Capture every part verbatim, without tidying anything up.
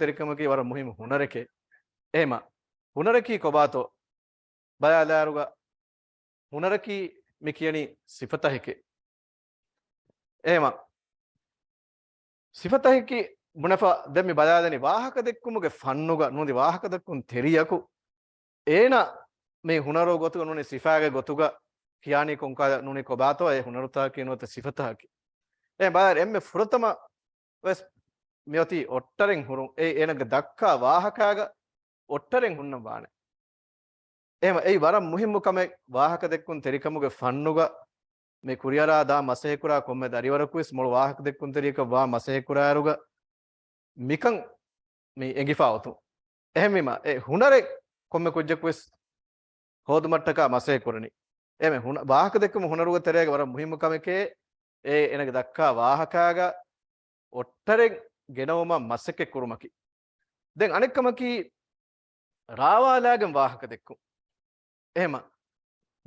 ދައްކުންތެރިކަމަކީ ވަރަށް މުހިއްމު ހުނަރެކޭ. އެހެމަ ހުނަރަކީ ކޮބާތޯ ބަލާލާއިރުގަ ހުނަރަކީ މި ކިޔަނީ ސިފަތަކެކޭ. އެހެމަ ސިފަތަކެކީ ބުނެފަ ދެން މި ބަލާލަނީ ވާހަކަ ދެއްކުމުގެ ފަންނުގަ ނުވަތަ ވާހަކަ ދެއްކުން ތެރިޔަކު އޭނަ މި ހުނަރު ގޮތުގަ ނޫނީ ސިފާގެ ގޮތުގަ ކިޔާނީ ކޮންކަހަލަ ނޫނީ ކޮބާތޯ އެ ހުނަރުތަކަކީ ނުވަތަ ސިފަތަކަކީ. އެ ބާރަށް އެންމެ ފުރަތަމަ ވެސް މިއޮތީ އޮށްޓަރެއް ހުރުން. އެ އޭނަގެ ދައްކާ ވާހަކާގަ އޮށްޓަރެއް ހުންނަން ވާނެ. އެހެމަ އެއީ ވަރަށް މުހިއްމު ކަމެއް ވާހަކަ ދެއްކުން ތެރިކަމުގެ ފަންނުގަ މި ކުރިއަރާ ދާ މަސައްކަތް ކުރާ ކޮންމެ ދަރިވަރަކު ވެސް މޮޅު ވާހަކަ ދެއްކުން ތެރިޔަކަށް ވާ މަސައްކަތް ކުރާއިރުގަ މިކަން މި އެނގިފަ އޮތުން. އެހެންވީމަ އެ ހުނަރެއް ކޮންމެ ކުއްޖަކު ވެސް ހޯދުމަށްޓަކާ މަސައްކަތް ކުރަނީ. އެހެން ހުނަ-، ވާހަކަ ދެއްކުމު ހުނަރުގެ ތެރޭގަ ވަރަށް މުހިއްމު ކަމެކޭ އެ އޭނަގެ ދައްކާ ވާހަކާގަ އޮށްޓަރެއް ގެނައުމަށް މަސައްކަތް ކުރުމަކީ. ދެން އަނެއްކަމަކީ ރާވާލާގެން ވާހަކަ ދެއްކުން. އެހެމަ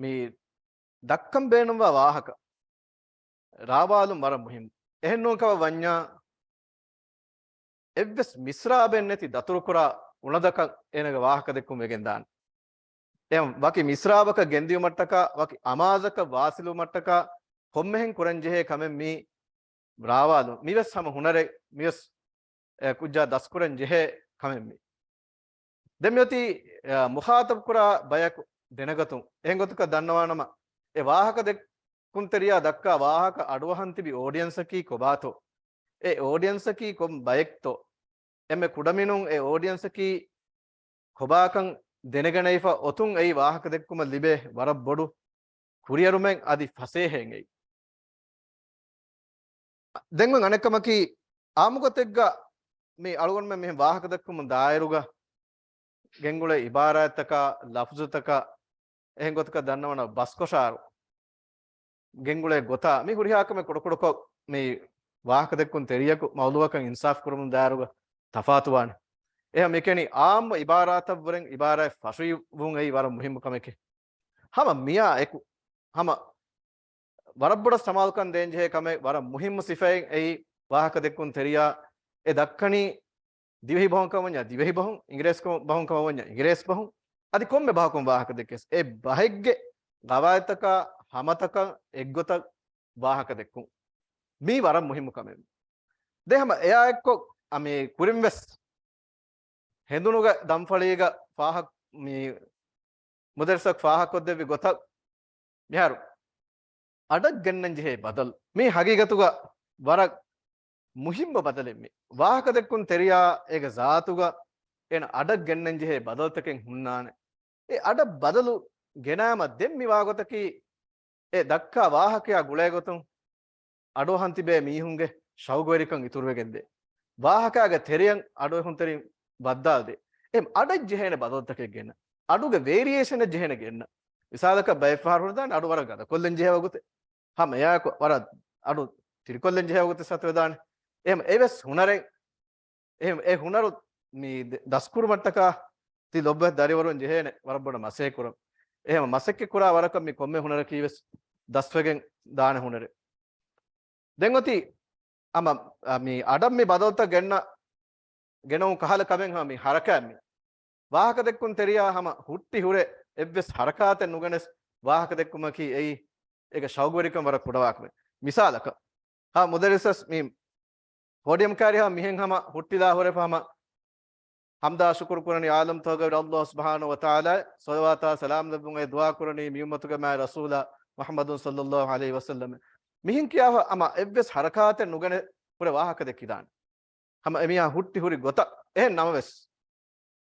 މި ދައްކަން ބޭނުންވާ ވާހަކަ ރާވާލުން ވަރަށް މުހިއްމު. އެހެން ނޫން ކަމަށް ވަންޏާ، އެއްވެސް މިސްރާބެއް ނެތި ދަތުރުކުރާ އުނަދަކަށް އޭނަގެ ވާހަކަ ދެއްކުން ވެގެން ދާނެ. އެހެން ވަކި މިސްރާބަކަށް ގެންދިއުމަށްޓަކާ، ވަކި އަމާޒަކަށް ވާސިލުވުމަށްޓަކާ ކޮންމެހެން ކުރަން ޖެހޭ ކަމެއް މީ ރާވާލުން. މިވެސް ހަމަ ހުނަރެއް، މިވެސް އެ ކުއްޖާ ދަސްކުރަން ޖެހޭ ކަމެއް މީ. ދެން މިއޮތީ، އަ، މުޚާތަބް ކުރާ ބަޔަކު ދެނެގަތުން. އެހެން ގޮތަކަށް ދަންނަވާނަމަ، އެ ވާހަކަ ދެއްކުންތެރިޔާ ދައްކާ ވާހަކަ އަޑުއަހަން ތިބި އޯޑިއަންސަކީ ކޮބާތޯ؟ އެ އޯޑިއަންސަކީ ކޮން ބައެއްތޯ؟ އެންމެ ކުޑަމިނުން އެ އޯޑިއަންސަކީ ކޮބާކަން ދެނެގަނެވިފަ އޮތުން އެއީ ވާހަކަ ދެއްކުމަށް ލިބޭ ވަރަށް ބޮޑު ކުރިއެރުމެއް އަދި ފަސޭހައެއް އެއީ. ދެން އަނެއްކަމަކީ، އާއްމުގޮތެއްގަ މި އަޅުގަނޑުމެން މިހެން ވާހަކަ ދެއްކުމުން ދާއިރުގަ ގެންގުޅޭ އިބާރާތްތަކާ، ލަފްޒުތަކާ، އެހެން ގޮތަކަށް ދަންނަވަނަ ބަސްކޮށާރު ގެންގުޅޭ ގޮތާ، މި ހުރިހާ ކަމެއް ކުޑަކުޑަކޮށް މި ވާހަކަ ދެއްކުން ތެރިޔަކު މައުޟޫއަކަށް އިންސާފް ކުރުމުން ދާއިރުގަ ތަފާތުވާނެ. އެހެން މިކެނި އާއްމު އިބާރާތަށްވުރެން އިބާރާތް ފަށުއިވުން އެއީ ވަރަށް މުހިއްމު ކަމެކޭ. ހަމަ މިއާ އެކު ހަމަ ވަރަށް ބޮޑަށް ސަމާލުކަން ދޭންޖެހޭ ކަމެއް، ވަރަށް މުހިއްމު ސިފައެއް އެއީ ވާހަކަ ދެއްކުން ތެރިޔާ އެ ދައްކަނީ ދިވެހި ބަހުން ކަމަށް ވަންޏާ ދިވެހި ބަހުން، އިނގިރޭސި ބަހުން ކަމަށް ވަންޏާ އިނގިރޭސި ބަހުން، އަދި ކޮންމެ ބަހަކުން ވާހަކަ ދެއްކިޔަސް އެ ބަހެއްގެ ގަވާއިދުތަކާ ހަމަތަކަށް އެއްގޮތަށް ވާހަކަ ދެއްކުން. މީ ވަރަށް މުހިއްމު ކަމެއް. ދެން ހަމަ އެއާ އެއްކޮށް އަ، މި ކުރިން ވެސް ހެނދުނުގެ ދަންފަޅީގަ ފާހަގަ، މި މުދައްރިސަކު ފާހަގަކޮށްދެއްވި ގޮތަށް މިހާރު އަޑަށް ގެންނަން ޖެހޭ ބަދަލު. މީ ހަގީގަތުގަ ވަރަށް މުހިއްމު ބަދަލެއް މީ. ވާހަކަ ދެއްކުން ތެރިޔާ އޭގެ ޒާތުގަ އޭނަ އަޑަށް ގެންނަން ޖެހޭ ބަދަލުތަކެއް ހުންނާނެ. އެ އަޑަށް ބަދަލު ގެނައިމަ ދެން މި ވާގޮތަކީ އެ ދައްކާ ވާހަކަޔާ ގުޅޭގޮތުން އަޑުއަހަން ތިބޭ މީހުންގެ ޝައުގުވެރިކަން އިތުރުވެގެންދޭ. ވާހަކާގެ ތެރެއަށް އަޑުއެހުންތެރިން ވައްދާލަދޭ. އެހެން އަޑަށް ޖެހޭނެ ބަދަލުތަކެއް ގެންނަ. އަޑުގެ ވޭރިއޭޝަނެއް ޖެހޭނެ ގެންނަ. މިސާލަކަށް ބައެއް ފަހަރު ހުރެދާނެ އަޑު ވަރަށް ގަދަކޮށްލެން ޖެހޭ ވަގުތެއް. ހަމަ އެއާއެކު ވަރަށް އަޑު ތިރިކޮށްލެން ޖެހޭ ވަގުތެއް ސަތުވެދާނެ. އެހެން އެވެސް ހުނަރެއް އެހެން އެ ހުނަރު މި ދ-، ދަސްކުރުމަށްޓަކާ ތި ލޮބުވެތި ދަރިވަރުން ޖެހޭނެ ވަރަށް ބޮޑަށް މަސައްކަތް ކުރަން. އެހެން މަސައްކަތް ކުރާ ވަރަކަށް މި ކޮންމެ ހުނަރަކީ ވެސް ދަސްވެގެން ދާނެ ހުނަރެއް. ދެން އޮތީ ހަމަ، އަ، މި އަޑަށް މި ބަދަލުތައް ގެންނަ، ގެނައުން ކަހަލަ ކަމެއް ހަމަ މި ހަރަކާތް މި. ވާހަކަ ދެއްކުން ތެރިޔާ ހަމަ ހުއްޓި ހުރެ އެއްވެސް ހަރަކާތެއް ނުގެނެސް ވާހަކަ ދެއްކުމަކީ އެއީ އޭގެ ޝައުގުވެރިކަން ވަރަށް ކުޑަވާ ކަމެއް. މިސާލަކަށް، ހަމަ މުދައްރިސަސް މި ޕޯޑިއަމް ކާރި ހަމަ މިހެން ހަމަ ހުއްޓިލާ ހުރެފަ ހަމަ ހަމްދާ ޝުކުރު ކުރަނީ ޢާލަމްތަކުގެ ރައްބު ﷲ ސުބްޙާނަހޫ ވަތަޢާލާ، ޞަލަވާތާ ސަލާމް ލެއްވުން އެ ދުޢާ ކުރަނީ މި އުއްމަތުގެ މާތް ރަސޫލާ މުޙައްމަދު ޞައްލައްލާހު ޢަލައިހި ވަސައްލަމް. މިހެން ކިޔާފަ ހަމަ އެއްވެސް ހަރަކާތެއް ނުގެނެ ހުރެ ވާހަކަ ދެއްކިދާނެ. ހަމަ އެމީހާ ހުއްޓި ހުރި ގޮތަށް. އެހެން ނަމަވެސް،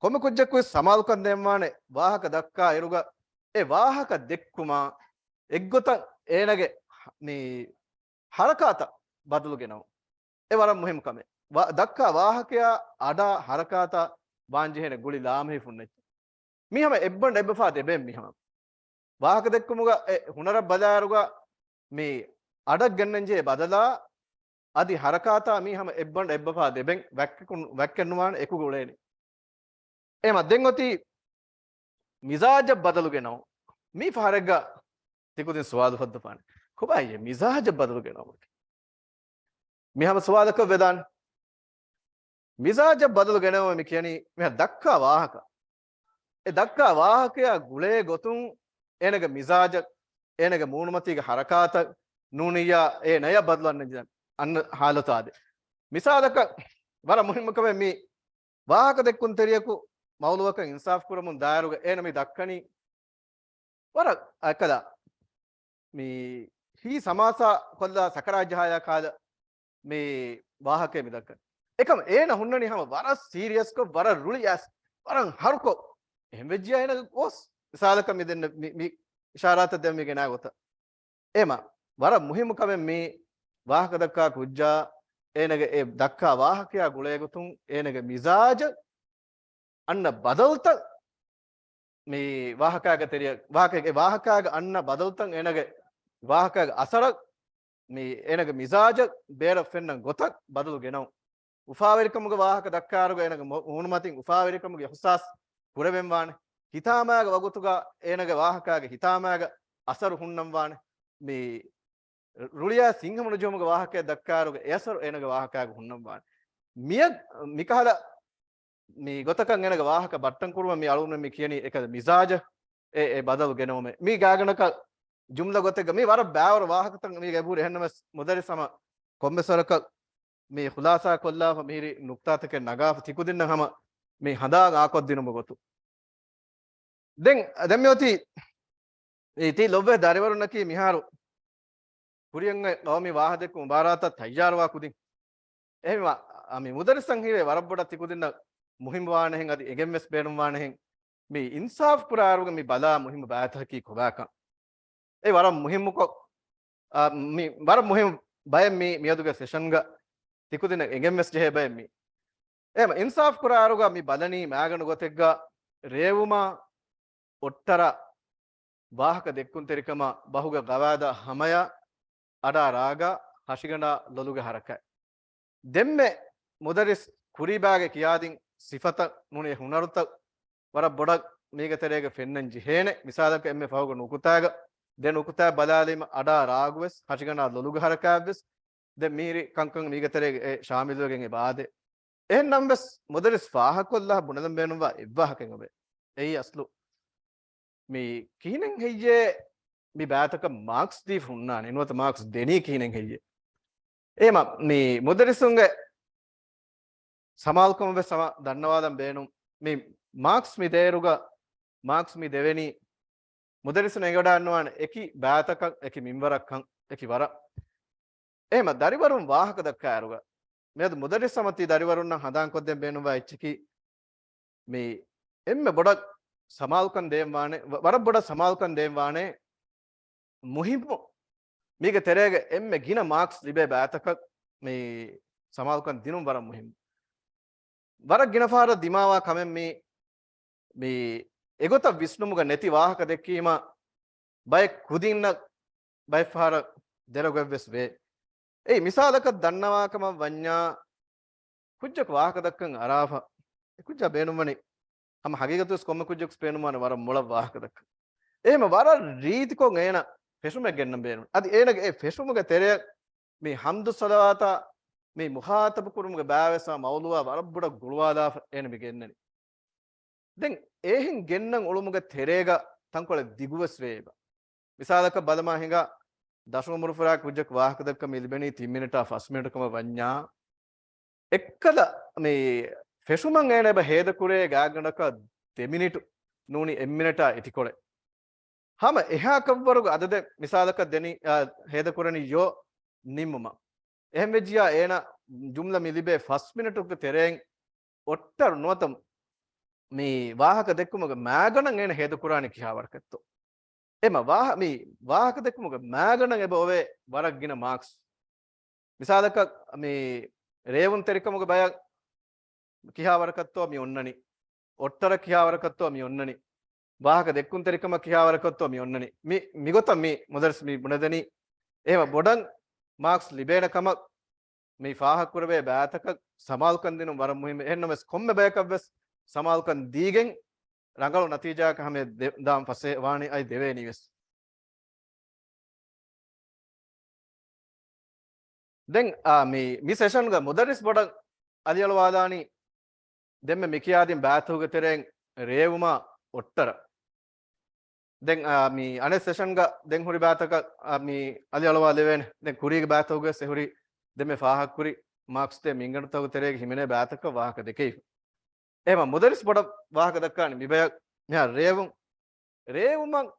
ކޮންމެ ކުއްޖަކުވެސް ސަމާލުކަން ދޭންވާނެ ވާހަކަ ދައްކާ އިރުގަ އެ ވާހަކަ ދެއްކުމާ އެއްގޮތަށް އޭނަގެ މި ހަރަކާތަށް ބަދަލު ގެނައުން. އެ ވަރަށް މުހިއްމު ކަމެއް. ވާ-، ދައްކާ ވާހަކަޔާ އަޑާ ހަރަކާތާ ވާންޖެހޭނެ ގުޅި ލާމެހި ފުންނައްޗެއް. މީ ހަމަ އެއްބަނޑު އެއްބަފާ ދެބެން މި ހަމަ. ވާހަކަ ދެއްކުމުގަ އެ ހުނަރަށް ބަލާއިރުގަ މި އަޑަށް ގެންނަންޖެހޭ ބަދަލާ އަދި ހަރަކާތާ މީ ހަމަ އެއްބަނޑު އެއްބަފާ ދެބެން ވައްކަކުން-، ވައްކެއްނުވާނެ އެކުގަ އުޅޭނެ. އެހެމަ ދެން އޮތީ މިޒާޖަށް ބަދަލު ގެނައުން. މީ ފަހަރެއްގަ ތިކުދިން ސުވާލު ހޯއްދަފާނެ. ކޮބާ އެ މިޒާޖަށް ބަދަލު ގެނައުމަކީ؟ މި ހަމަ ސުވާލަކަށް ވެދާނެ. މިޒާޖަށް ބަދަލު ގެނައުމަށް މި ކިޔަނީ މިހާ ދައްކާ ވާހަކަ. އެ ދައްކާ ވާހަކަޔާ ގުޅޭ ގޮތުން އޭނަގެ މިޒާޖަށް، އޭނަގެ މޫނުމަތީގެ ހަރަކާތަށް ނޫނިއްޔާ އޭނަޔަށް ބަދަލު އަންނަ ޖެހޭ، އަންނަ ހާލަތާ އާދޭ. މިސާލަކަށް ވަރަށް މުހިއްމު ކަމެއް މި ވާހަކަ ދެއްކުންތެރިޔަކު މައުލޫއަކަށް އިންސާފު ކުރަމުން ދާއިރުގަ އޭނަ މި ދައްކަނީ ވަރަށް އެކަލަ މި ހީ ސަމާސާ ކޮށްލާ ސަކަރާތް ޖަހާޔާ ކާލަ މި ވާހަކައެއް މި ދައްކަން. އެކަމް އޭނަ ހުންނަނީ ހަމަ ވަރަށް ސީރިއަސްކޮށް، ވަރަށް ރުޅި އައިސް، ވަރަށް ހަރުކޮށް. އެހެން ވެއްޖިޔާ އޭނަ ގޮސް މިސާލަކަށް މި ދެން މި، މި އިޝާރާތަށް ދެން މި ގެނާ ގޮތަށް. އެމަ ވަރަށް މުހިއްމު ކަމެއް މި ވާހަކަ ދައްކާ ކުއްޖާ އޭނަގެ އެ ދައްކާ ވާހަކަޔާ ގުޅޭގޮތުން އޭނަގެ މިޒާޖަށް އަންނަ ބަދަލުތައް މި ވާހަކާގެ ތެރެއަށް، ވާހަކަ، އެ ވާހަކާގެ އަންނަ ބަދަލުތައް އޭނަގެ ވާހަކާގެ އަސަރަށް މި އޭނަގެ މިޒާޖަށް ބޭރަށް ފެންނަ ގޮތަށް ބަދަލު ގެނައުން. އުފާވެރިކަމުގެ ވާހަކަ ދައްކާއިރުގަ އޭނަގެ މު-، މޫނުމަތިން އުފާވެރިކަމުގެ އިޙްސާސް ކުރެވެން ވާނެ. ހިތާމައިގެ ވަގުތުގަ އޭނަގެ ވާހަކާގެ ހިތާމައިގެ އަސަރު ހުންނަން ވާނެ. މި ރުޅިއައިސް ހިތްހަމަނުޖެހުމުގެ ވާހަކައެއް ދައްކާއިރުގަ އެ އަސަރު އޭނަގެ ވާހަކާގެ ހުންނަން ވާނެ. މިއަށް މިކަހަލަ މި ގޮތަކަށް އޭނަގެ ވާހަކަ ބައްޓަން ކުރުމަށް މި އަޅުގަނޑު މި ކިޔަނީ އެކަލަ މިޒާޖަށް އެ، އެ ބަދަލު ގެނައުމެއް. މީ ގާތްގަނޑަކަށް ޖުމްލަ ގޮތެއްގަ މީ ވަރަށް ބައިވަރު ވާހަކަތައް މީގަ އެބަހުރި. އެހެންނަމަވެސް މުދައްރިސް ހަމަ ކޮންމެސް ވަރަކަށް މި ޚުލާސާ ކޮށްލާފަ މިހިރި ނުކްތާތަކެއް ނަގާފަ ތިކުދިންނަށް ހަމަ މި ހަނދާން އާކޮށްދިނުމުގެ ގޮތުން. ދެން، ދެން މިއޮތީ އެ ތި ލޮބުވެ ދަރިވަރުންނަކީ މިހާރު ކުރިއަށް އޮތް ޤައުމީ ވާހަކަދެއްކުމުގެ މުބާރާތަށް ތައްޔާރުވާ ކުދިން. އެހެންވީމަ، އަ، މި މުދައްރިސަށް ހީވޭ ވަރަށް ބޮޑަށް ތިކުދިންނަށް މުހިއްމުވާނެހެން، އަދި އެނގެންވެސް ބޭނުންވާނެހެން. މި އިންސާފު ކުރާއިރުގަ މި ބަލާ މުހިއްމު ބައިތަކަކީ ކޮބާކަން. އެ ވަރަށް މުހިއްމުކޮށް، އަ، މި ވަރަށް މުހިއްމު ބައެއް މި މިއަދުގެ ސެޝަންގަ ތިކުދިންނަށް އެނގެންވެސް ޖެހޭ ބައެއް މި. އެހެންވީމަ އިންސާފު ކުރާއިރުގަ މި ބަލަނީ މައިގަނޑު ގޮތެއްގަ ރޭވުމާ އޮއްޓަރާ ވާހަކަ ދެއްކުންތެރިކަމާ ބަހުގެ ގަވާއިދާ ހަމަޔާ އަޑާ ރާގާ ހަށިގަނޑާ ލޮލުގެ ހަރަކާތް. ދެންމެ މުދައްރިސް ކުރީބާގެ ކިޔާދިން ސިފަތައް ނޫނީ ހުނަރުތައް ވަރަށް ބޮޑަށް މީގެ ތެރޭގަ ފެންނަން ޖެހޭނެ. މިސާލަކަށް އެންމެ ފަހުގަ ނުކުތާގަ، ދެ ނުކުތާ ބަލާލީމަ އަޑާ ރާގުވެސް ހަށިގަނޑާ ލޮލުގެ ހަރަކާތްވެސް ދެން މިހިރި ކަންކަން މީގެ ތެރޭގަ އެ ޝާމިލުވެގެން އެބަ އާދޭ. އެހެން ނަމަވެސް މުދައްރިސް ފާހަގަކޮށްލާ ބުނެލަން ބޭނުންވާ އެއްވާހަކައެއް އޮވޭ. އެއީ އަސްލު މި ކިހިނެއް ހެއްޔޭ މި ބައިތަކަށް މާކްސް ދީފަ ހުންނާނެ، ނުވަތަ މާކްސް ދެނީ ކިހިނެއް ހެއްޔޭ؟ އެހެންވީމަ މި މުދައްރިސުންގެ ސަމާލުކަމަށް ވެސް ހަމަ ދަންނަވާލަން ބޭނުން. މި މާކްސް މި ދޭއިރުގަ މާކްސް މި ދެވެނީ މުދައްރިސުން އެނގިވަޑައިގަންނަވާނެ އެކި ބައިތަކަށް، އެކި މިންވަރަކަށް، އެކި ވަރަށް. އެހެންވީމަ ދަރިވަރުން ވާހަކަ ދައްކާއިރުގަ މިއަދު މުދައްރިސް ހަމަ ތި ދަރިވަރުންނަށް ހަނދާންކޮށްދޭން ބޭނުންވާ އެއްޗަކީ މި އެންމެ ބޮޑަށް ސަމާލުކަން ދޭންވާނެ، ވަ-، ވަރަށް ބޮޑަށް ސަމާލުކަން ދޭންވާނެ މުހިއްމު، މީގެ ތެރޭގަ އެންމެ ގިނަ މާކްސް ލިބޭ ބައިތަކަށް މި ސަމާލުކަން ދިނުން ވަރަށް މުހިއްމު. ވަރަށް ގިނަ ފަހަރަށް ދިމާވާ ކަމެއް މި، މި އެގޮތަށް ވިސްނުމުގަ ނެތި ވާހަކަ ދެއްކީމަ ބައެއް ކުދިންނަށް ބައެއް ފަހަރަށް ދެރަ ގޮތްވެސް ވޭ. އެއީ މިސާލަކަށް ދަންނަވާ ކަމަށް ވަންޏާ، ކުއްޖަކު ވާހަކަ ދައްކަން އަރާފަ، އެ ކުއްޖާ ބޭނުންވަނީ ހަމަ ހަގީގަތުވެސް ކޮންމެ ކުއްޖަކު ބޭނުންވާނެ ވަރަށް މޮޅަށް ވާހަކަ ދައްކަން. އެހެންވީމަ ވަރަށް ރީތިކޮށް އޭނަ ފެށުމެއް ގެންނަން ބޭނުން. އަދި އޭނަގެ އެ ފެށުމުގެ ތެރެއަށް މި ޙަމްދުއްޞަލަވާތާ މި މުޚާޠަބު ކުރުމުގެ ބައިވެސް މައުޟޫޢާ ވަރަށް ބޮޑަށް ގުޅުވާލާފަ އޭނަ މި ގެންނަނީ. ދެން އެހެން ގެންނަން އުޅުމުގެ ތެރޭގަ ތަންކޮޅެއް ދިގުވެސް ވޭ އެބަ. މިސާލަކަށް ބަލަމާ ހިނގާ ދަށު އުމުރުފުރާ ކުއްޖަކު ވާހަކަ ދައްކަން މި ލިބެނީ ތިން މިނެޓާ ފަސް މިނެޓު ކަމަށް ވަންޏާ، އެއްކަލަ މި ފެށުމަށް އޭނަ އެބަ ހޭދަކުރޭ ގާތްގަނޑަކަށް ދެ މިނިޓު ނޫނީ އެއް މިނެޓާ އެތިކޮޅެއް. ހަމަ އެހާ ކަށްވަރުގެ އަދަދެއް މިސާލަކަށް ދެނީ، އާ، ހޭދަކުރަނީ ޔޯ ނިންމުމަށް. އެހެންވެއްޖިޔާ އޭނަ ޖުމްލަ މި ލިބޭ ފަސް މިނެޓުގެ ތެރެއިން އޮއްޓަރު ނުވަތަ މި ވާހަކަ ދެއްކުމުގެ މައިގަނޑަށް އޭނަ ހޭދަކުރާނީ ކިހާވަރަކަށްތޯ؟ އެމަ ވާހަ-، މި ވާހަކަ ދެއްކުމުގެ މައިގަނޑަށް އެބަ އޮވޭ ވަރަށް ގިނަ މާކްސް. މިސާލަކަށް މި ރޭވުންތެރިކަމުގެ ބަޔަށް ކިހާވަރަކަށްތޯ މި އޮންނަނީ؟ އޮއްޓަރަށް ކިހާވަރަކަށްތޯ މި އޮންނަނީ؟ ވާހަކަ ދެއްކުންތެރިކަމަށް ކިހާވަރަކަށްތޯ މި އޮންނަނީ؟ މި، މިގޮތަށް މި މުދައްރިސް މި ބުނެދެނީ. އެހެންވީމަ ބޮޑަށް މާކްސް ލިބޭނެ ކަމަށް މި ފާހަގަކުރެވޭ ބައިތަކަށް ސަމާލުކަން ދިނުން ވަރަށް މުހިއްމު. އެހެންނަމަވެސް ކޮންމެ ބަޔަކަށްވެސް ސަމާލުކަން ދީގެން ރަނގަޅު ނަތީޖާއަކަށް ހަމަ ދެ-، ދާން ފަސޭހަވާނީ އައި ދެވޭނީވެސް. ދެން، އާ، މި، މި ސެޝަންގަ މުދައްރިސް ބޮޑަށް އަލިއަޅުވާލާނީ ދެންމެ މިކިޔާދިން ބައިތަކުގެ ތެރެއިން ރޭވުމާ އޮއްޓަރަ. ދެން، އާ، މި އަނެއް ސެޝަންގަ ދެން ހުރި ބައިތަކަށް، އާ، މި އަލިއަޅުވާލެވޭނެ. ދެން ކުރީގެ ބައިތަކުގަ އެހުރި ދެންމެ ފާހަގަކުރި މާކްސް ދޭ މިންގަނޑުތަކުގެ ތެރޭގަ ހިމެނޭ ބައިތަކަށް ވާހަކަ ދެކެވިފަ. އެހެމަ މުދައްރިސް ބޮޑަށް ވާހަކަ ދައްކާނެ މިބަޔަށް މިހާރު ރޭވުން. ރޭވުމަށް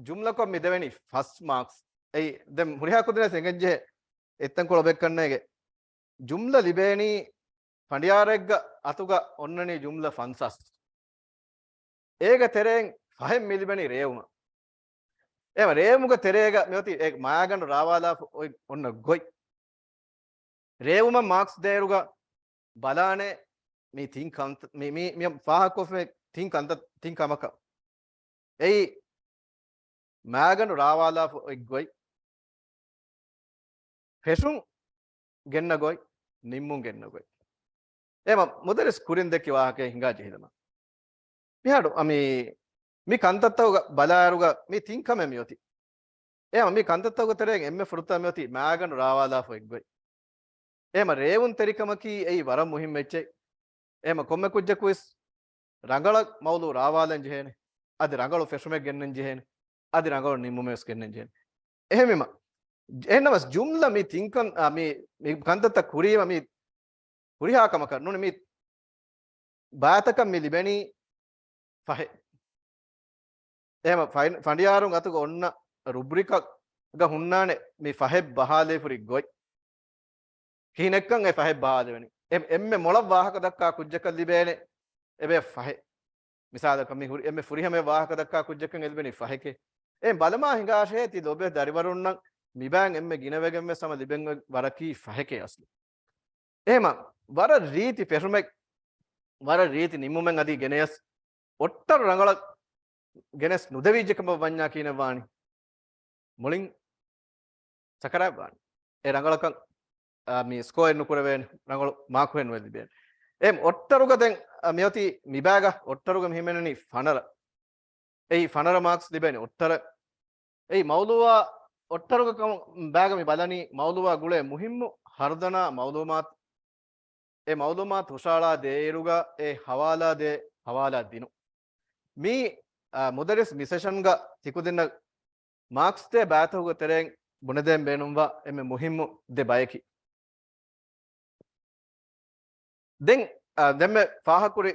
ޖުމްލަކޮށް މި ދެވެނީ ފަސް މާކްސް. އެއީ ދެން ހުރިހާ ކުދިންނަށް އެނގެންޖެހޭ އެއްތަންކޮޅު އޮބެއްކަންނޭގެ. ޖުމްލަ ލިބޭނީ ފަނޑިޔާރެއްގަ އަތުގަ އޮންނަނީ ޖުމްލަ ފަންސާސް. އޭގެ ތެރެއިން ފަހެއް މި ލިބެނީ ރޭވުމަށް. އެހެމަ ރޭވުމުގެ ތެރޭގަ މިއޮތީ އެ މާގަނޑު ރާވާލާފަ އޮތް އޮންނަ ގޮތް. ރޭވުމަށް މާކްސް ދޭއިރުގަ ބަލާނެ މި ތިން ކަންތަ-، މި، މި، މި ފާހަގަކޮށްފައި ތިން ކަންތަ-، ތިން ކަމަކަށް. އެއީ މާގަނޑު ރާވާލާފަ އޮތް ގޮތް، ފެށުން ގެންނަ ގޮތް، ނިންމުން ގެންނަ ގޮތް. އެހެމަ މުދައްރިސް ކުރިން ދެއްކި ވާހަކައެއް ހިނގާ ޖެހިލަމާ. މިހާރު އަ، މި، މި ކަންތައްތަކުގަ ބަލާއިރުގަ މި ތިން ކަމެއް މިއޮތީ. އެހެމަ މި ކަންތައްތަކުގެ ތެރެއިން އެންމެ ފުރަތަމަ މިއޮތީ މާގަނޑު ރާވާލާފަ އޮތް ގޮތް. އެހެމަ ރޭވުންތެރިކަމަކީ އެއީ ވަރަށް މުހިންމު އެއްޗެއް. އެހެމަ ކޮންމެ ކުއްޖަކުވެސް ރަނގަޅަށް މައުޟޫ ރާވާލަން ޖެހޭނެ. އަދި ރަނގަޅު ފެށުމެއް ގެންނަން ޖެހޭނެ. އަދި ރަނގަޅު ނިންމުމެއް ވެސް ގެންނަން ޖެހޭނެ. އެހެންވީމަ، އެހެންނަމަސް ޖުމްލަ މި ތިންކަން، އާ، މި، މި ކަންތައްތައް ކުރީމަ މި ހުރިހާ ކަމަކަށް ނޫނީ މި ބައިތަކަށް މި ލިބެނީ ފަހެއް. އެހެމަ ފައި-، ފަނޑިޔާރުން އަތުގަ އޮންނަ ރުބްރިކަށް ގަ ހުންނާނެ މި ފަހެއް ބަހާލެވިފަ ހުރި ގޮތް. ކިހިނެއްކަން އެ ފަހެއް ބަހާލެވެނީ. އެ-، އެންމެ މޮޅަށް ވާހަކަ ދައްކާ ކުއްޖަކަށް ލިބޭނެ އެބަ ފަހެއް. މިސާލަކަށް މި ހުރި-، އެންމެ ފުރިހަމަ ވާހަކަ ދައްކާ ކުއްޖަކަށް އެ ލިބެނީ ފަހެކޭ. އެ ބަލަމާ ހިނގާށޭ ތި ލޮބުވެ ދަރިވަރުންނަށް މިބައިން އެންމެ ގިނަވެގެން ވެސް ހަމަ ލިބެން ވަރަކީ ފަހެކޭ އަސްލު. އެހެމަ ވަރަށް ރީތި ފެށުމެއް، ވަރަށް ރީތި ނިންމުމެއް އަދި ގެނެޔަސް އޮއްޓަރު ރަނގަޅަށް ގެނެސް ނުދެވިއްޖެ ކަމަށް ވަންޏާ ކިހިނެއް ވާނީ؟ މުޅިން ސަކަރާތް ވާނެ. އެ ރަނގަޅަކަށް، އާ، މި ސްކޯއެއް ނުކުރެވޭނެ، ރަނގަޅު މާކު ހެން ނުވެ ލިބޭނެ. އެ އޮއްޓަރުގަ ދެން، އާ، މިއޮތީ މިބާގަ އޮއްޓަރުގަ މި ހިމެނެނީ ފަނަރަ. އެއީ ފަނަރަ މާކްސް ލިބޭނެ އޮއްޓަރަށް. އެއީ މައުޟޫއާ އޮއްޓަރުގަ ކަމު-، ބާގަ މި ބަލަނީ މައުޟޫއާ ގުޅޭ މުހިއްމު ހަރުދަނާ މައުލޫމާތު. އެ މައުލޫމާތު ހުށައަޅާ ދޭއިރުގަ އެ ހަވާލާ ދޭ ހަވާލާ ދިނުން. މީ، އާ، މުދައްރިސް މި ސެޝަންގަ ތިކުދިންނަށް މާކްސް ދޭ ބައިތަކުގެ ތެރެއިން ބުނެދޭން ބޭނުންވާ އެންމެ މުހިއްމު ދެ ބަޔަކީ. ދެން، އާ، ދެންމެ ފާހަގަކުރި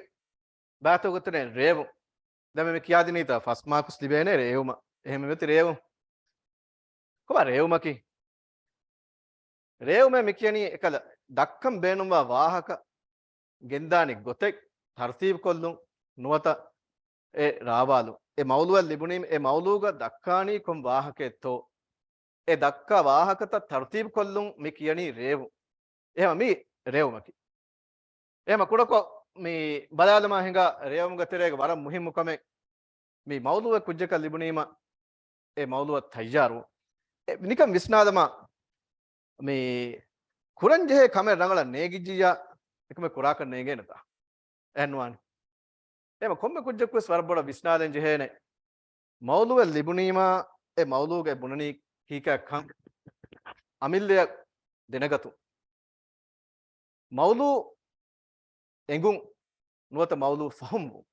ބައިތަކުގެ ތެރެއިން ރޭވުން. ދެންމެ މި ކިޔާދިނީތާ ފަސް މާކްސް ލިބޭނެ ރޭވުމަށް. އެހެން މި އޮތީ ރޭވުން. ކޮބާ ރޭވުމަކީ؟ ރޭވުމޭ މި ކިޔަނީ އެކަލަ ދައްކަން ބޭނުންވާ ވާހަކަ ގެންދާނެ ގޮތެއް ތަރުތީބު ކޮށްލުން ނުވަތަ އެ ރާވާލުން. އެ މައުޟޫއެއް ލިބުނީމަ އެ މައުޟޫގަ ދައްކާނީ ކޮން ވާހަކައެއްތޯ، އެ ދައްކާ ވާހަކަތައް ތަރުތީބު ކޮށްލުން މި ކިޔަނީ ރޭވުން. އެހެމަ މީ ރޭވުމަކީ. އެހެމަ ކުޑަކޮށް މި ބަލާލަމާ ހިނގާ ރޭވުމުގެ ތެރޭގަ ވަރަށް މުހިއްމު ކަމެއް މި މައުޟޫއެއް ކުއްޖަކަށް ލިބުނީމަ އެ މައުޟޫއަށް ތައްޔާރުވުން. އެ ނިކަން ވިސްނާލަމާ މި ކުރަންޖެހޭ ކަމެއް ރަނގަޅަށް ނޭގިއްޖިއްޔާ އެކަމެއް ކުރާކަށް ނޭނގޭނެތާ؟ އެހެން ނުވާނެ. އެހެމަ ކޮންމެ ކުއްޖަކުވެސް ވަރަށް ބޮޑަށް ވިސްނާލަން ޖެހޭނެ. މައުޟޫއެއް ލިބުނީމާ އެ މައުޟޫގައި ބުނަނީ ކީކޭ ކަން އަމިއްލައަށް ދެނެގަތުން. މައުޟޫ އެނގުން ނުވަތަ މައުޟޫ ފަހުމްވުން.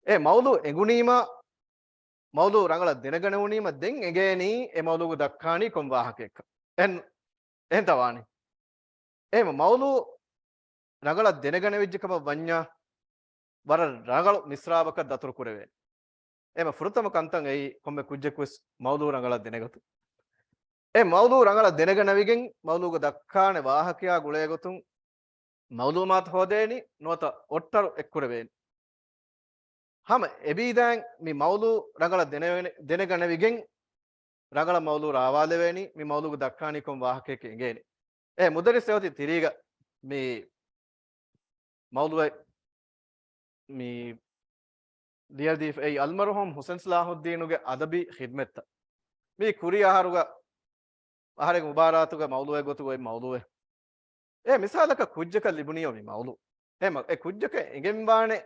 އެ މައުޟޫ އެނގުނީމަ، މައުޟޫ ރަނގަޅަށް ދެނެގަނެވުނީމަ، ދެން އެނގޭނީ އެ މައުޟޫގަ ދައްކާނީ ކޮން ވާހަކައެއްކަން. އެހެން، އެހެންތަ ވާނީ؟ އެހެން މައުޟޫ ރަނގަޅަށް ދެނެގަނެވިއްޖެ ކަމަށް ވަންޏާ، ވަރަށް ރަނގަޅު މިސްރާބަކަށް ދަތުރު ކުރެވޭނެ. އެހެމަ ފުރަތަމަ ކަންތައް އެއީ ކޮންމެ ކުއްޖަކުވެސް މައުޟޫ ރަނގަޅަށް ދެނެގަތުން. އެ މައުޟޫ ރަނގަޅަށް ދެނެގަނެވިގެން މައުޟޫގަ ދައްކާނެ ވާހަކަޔާ ގުޅޭގޮތުން މައުލޫމާތު ހޯދޭނީ ނުވަތަ އޮއްޓަރު އެއްކުރެވޭނީ. ހަމަ އެބީދާއިން މި މައުޟޫ ރަނގަޅަށް ދެނެވެނެ-، ދެނެގަނެވިގެން ރަނގަޅަށް މައުޟޫ ރާވާލެވޭނީ، މި މައުޟޫގަ ދައްކާނީ ކޮން ވާހަކައެކޭ އެނގޭނީ. އެ މުދައްރިސް އެ އޮތީ ތިރީގަ މި މައުޟޫއެއް މި ލިޔަދީފަ އެއީ އަލްމަރުޙޫމް ޙުސެން ޞަލާޙުއްދީނުގެ އަދަބީ ޚިދްމަތްތައް. މީ ކުރީ އަހަރުގަ އަހަރެން މުބާރާތުގަ މައުޟޫއެއް ގޮތުގައި މައުޟޫއެއް. އެ މިސާލަކަށް ކުއްޖަކަށް ލިބުނީޔޯ މި މައުޟޫ. އެ މަ-، އެ ކުއްޖަކަށް އެނގެންވާނެ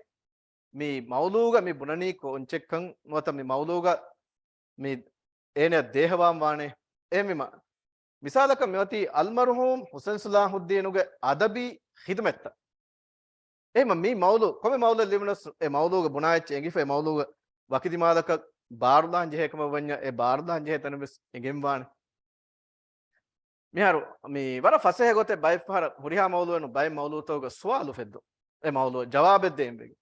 މި މައުޟޫގަ މި ބުނަނީ ކޯންޗެއްކަން ނުވަތަ މި މައުޟޫގަ މި އޭނަ ދޭހަވާން ވާނެ. އެހެންވީމަ، މިސާލަކަށް މިއޮތީ އަލްމަރުޙޫމް ޙުސެން ޞަލާޙުއްދީނުގެ އަދަބީ ޚިދުމަތްތައް. އެހެންމަ މި މައުޟޫ، ކޮންމެ މައުޟޫއެއް ލިބުނަސް އެ މައުޟޫގަ ބުނާ އެއްޗެއް އެނގިފަ އެ މައުޟޫގަ ވަކި ދިމާލަކަށް ބާރުލާން ޖެހޭ ކަމަށް ވަންޏާ އެ ބާރުލާން ޖެހޭ ތަނެއް ވެސް އެނގެންވާނެ. މިހާރު މި ވަރަށް ފަސޭހަ ގޮތެއް ބައެއް ފަހަރަށް ހުރިހާ މައުޟޫއެއް ނޫން ބައެއް މައުޟޫތަކުގަ ސުވާލު އުފެއްދުން. އެ މައުޟޫ ޖަވާބެއް ދޭން ވެގެން.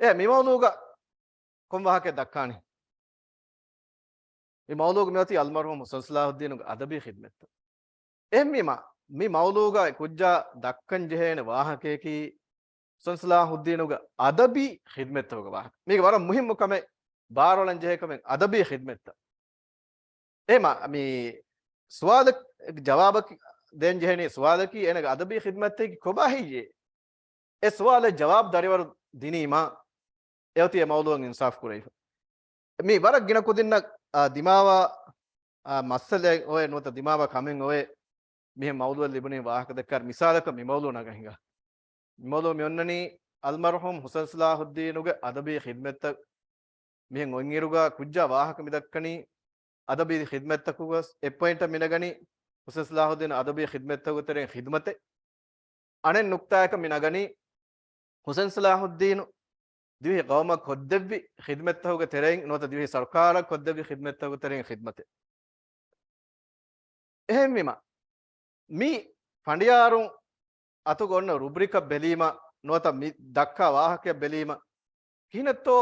އެ މި މައުޟޫގަ ކޮން ވާހަކައެއް ދައްކާނީ؟ މި މައުޟޫގަ މިއޮތީ އަލްމަރްޙޫމް ހުސެން ޞަލާޙުއްދީނުގެ އަދަބީ ޚިދްމަތްތައް. އެހެންވީމަ، މި މައުޟޫގަ އެ ކުއްޖާ ދައްކަން ޖެހޭނެ ވާހަކަޔަކީ ހުސެން ޞަލާޙުއްދީނުގެ އަދަބީ ޚިދްމަތްތަކުގެ ވާހަކަ. މީގެ ވަރަށް މުހިއްމު ކަމެއް، ބާރުއަޅަން ޖެހޭ ކަމެއް އަދަބީ ޚިދްމަތްތައް. އެހެންމަ މި ސުވާލަށް ޖަވާބަކީ، ދޭން ޖެހެނީ ސުވާލަކީ އޭނަގެ އަދަބީ ޚިދްމަތްތަކީ ކޮބާ ހެއްޔޭ؟ އެ ސުވާލަށް ޖަވާބު ދަރިވަރު ދިނީމަ، އެއޮތީ އެ މައުޟޫއަށް އިންސާފު ކުރެވިފަ. މި ވަރަށް ގިނަ ކުދިންނަށް، އާ، ދިމާވާ، އާ، މައްސަލައެއް އޮވޭ ނުވަތަ ދިމާވާ ކަމެއް އޮވޭ. މިހެން މައުޟޫއެއް ލިބުނީ ވާހަކަ ދައްކާ މިސާލަކަށް މި މައުޟޫ ނަގަން ހިނގާ. މި މައުޟޫ މި އޮންނަނީ އަލްމަރްޙޫމް ހުސެން ޞަލާޙުއްދީނުގެ އަދަބީ ޚިދްމަތްތައް. މިހެން އޮތްއިރުގަ ކުއްޖާ ވާހަކަ މި ދައްކަނީ އަދަބީ ޚިދްމަތްތަކުގަ އެއް ޕޮއިންޓަށް މި ނަގަނީ ހުސެން ޞަލާޙުއްދީނު އަދަބީ ޚިދްމަތްތަކުގެ ތެރެއިން ޚިދުމަތެއް. އަނެއް ނުކްތާއަކަށް މި ނަގަނީ ހުސެން ޞަލާޙުއްދީނު ދިވެހި ޤައުމަށް ކޮށްދެއްވި ޚިދުމަތްތަކުގެ ތެރެއިން ނުވަތަ ދިވެހި ސަރުކާރަށް ކޮށްދެއްވި ޚިދުމަތްތަކުގެ ތެރެއިން ޚިދުމަތެއް. އެހެންވީމަ، މި ފަނޑިޔާރުން އަތުގަ އޮންނަ ރުބްރިކަށް ބެލީމަ، ނުވަތަ މި ދައްކާ ވާހަކައަށް ބެލީމަ، ކިހިނެއްތޯ،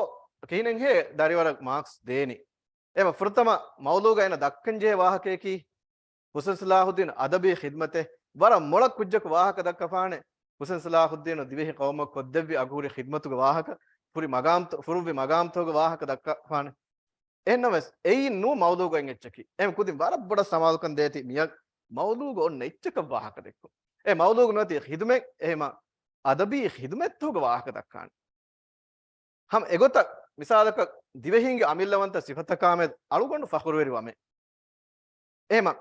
ކިހިނެއްހޭ ދަރިވަރަށް މާކްސް ދޭނީ؟ އެމަ ފުރަތަމަ މައުޟޫގަ އޭނަ ދައްކަން ޖެހޭ ވާހަކަޔަކީ، ހުސެން ޞަލާޙުއްދީން އަދަބީ ޚިދްމަތެއް. ވަރަށް މޮޅަށް ކުއްޖަކު ވާހަކަ ދައްކަފާނެ، ހުސެން ޞަލާޙުއްދީނު ދިވެހި ޤައުމަށް ކޮށްދެއްވި އަގުހުރި ޚިދްމަތުގެ ވާހަކަ، ފުރި މަގާމްތަ-، ފުރުއްވި މަގާމްތަކުގެ ވާހަކަ ދައްކަފާނެ. އެހެންނަމަވެސް، އެއީ ނޫ މައުޟޫގަ އޮތް އެއްޗަކީ. އެހެން ކުދިން ވަރަށް ބޮޑަށް ސަމާލުކަން ދޭތީ މިއަށް މައުޟޫގަ އޮންނަ އެއްޗަކަށް ވާހަކަ ދެއްކުން. އެ މައުޟޫގަ މިއޮތީ ޚިދުމަތް، އެހެމަ އަދަބީ ޚިދުމަތްތަކުގެ ވާހަކަ ދައްކާނެ. ހަމަ އެގޮތަށް މިސާލަކަށް ދިވެހީންގެ އަމިއްލަވަންތަ ސިފަތަކާމެދު އަޅުގަނޑު ފަޚުރުވެރިވަމޭ. އެހެމަ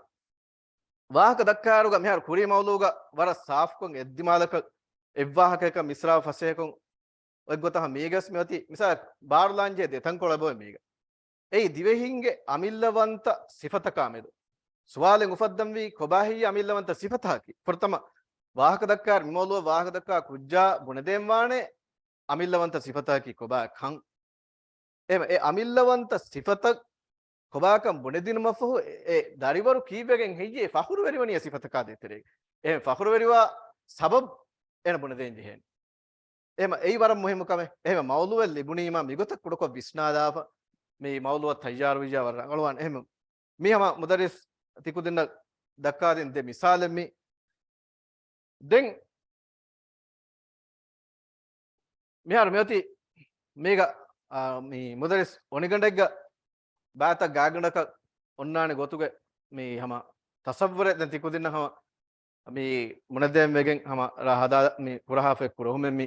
ވާހަކަ ދައްކާއިރުގަ މިހާރު ކުރީ މައުޟޫގަ ވަރަށް ސާފުކޮށް އެއްދިމާލަކަށް އެއްވާހަކަޔަކަށް މިސްރާބު ފަސޭހަކޮށް އޮތްގޮތަށް މީގަސް މިއޮތީ މިސާލަކަށް ބާރުލާންޖެހޭ ދެތަންކޮޅެއް އޮތް މީގަ. އެއީ ދިވެހީންގެ އަމިއްލަވަންތަ ސިފަތަކާމެދު. ސުވާލެއް އުފައްދަންވީ ކޮބާހެއްޔޭ އަމިއްލަވަންތަ ސިފަތަކަކީ؟ ފުރަތަމަ ވާހަކަ ދައްކާ މި މައުޟޫއަށް ވާހަކަ ދައްކާ ކުއްޖާ ބުނެދޭންވާނެ އަމިއްލަވަންތަ ސިފަތަކީ ކޮބާ ކަން. އެހެމަ އެ އަމިއްލަވަންތަ ސިފަތައް ކޮބާކަން ބުނެދިނުމަށްފަހު އެ، އެ ދަރިވަރު ކީއްވެގެން ހެއްޔޭ ފަޚުރުވެރިވަނީ އެ ސިފަތަކާ ދޭތެރޭގަ؟ އެހެން ފަޚުރުވެރިވާ ސަބަބު އޭނަ ބުނެދޭން ޖެހޭނެ. އެހެމަ އެއީ ވަރަށް މުހިއްމު ކަމެއް. އެހެމަ މައުޟޫއެއް ލިބުނީމާ މިގޮތަށް ކުޑަކޮށް ވިސްނާލާފަ މި މައުޟޫއަށް ތައްޔާރުވިއްޔާ ވަރަށް ރަނގަޅުވާނެ. އެހެމަ މި ހަމަ މުދައްރިސް ތިކުދިންނަށް ދައްކާދިން ދެ މިސާލެއް މި. ދެން މިހާރު މިއޮތީ މީގަ، އާ، މި މުދައްރިސް އޮނިގަނޑެއްގަ ބައިތައް ގާތްގަނޑަކަށް އޮންނާނެ ގޮތުގެ މި ހަމަ ތަޞައްވުރެއް ދެން ތިކުދިންނަށް ހަމަ މި ބުނެދޭން ވެގެން ހަމަ ރާ ހަދާ މި ކުރަހާފައި ކުރަހުމެއް މި،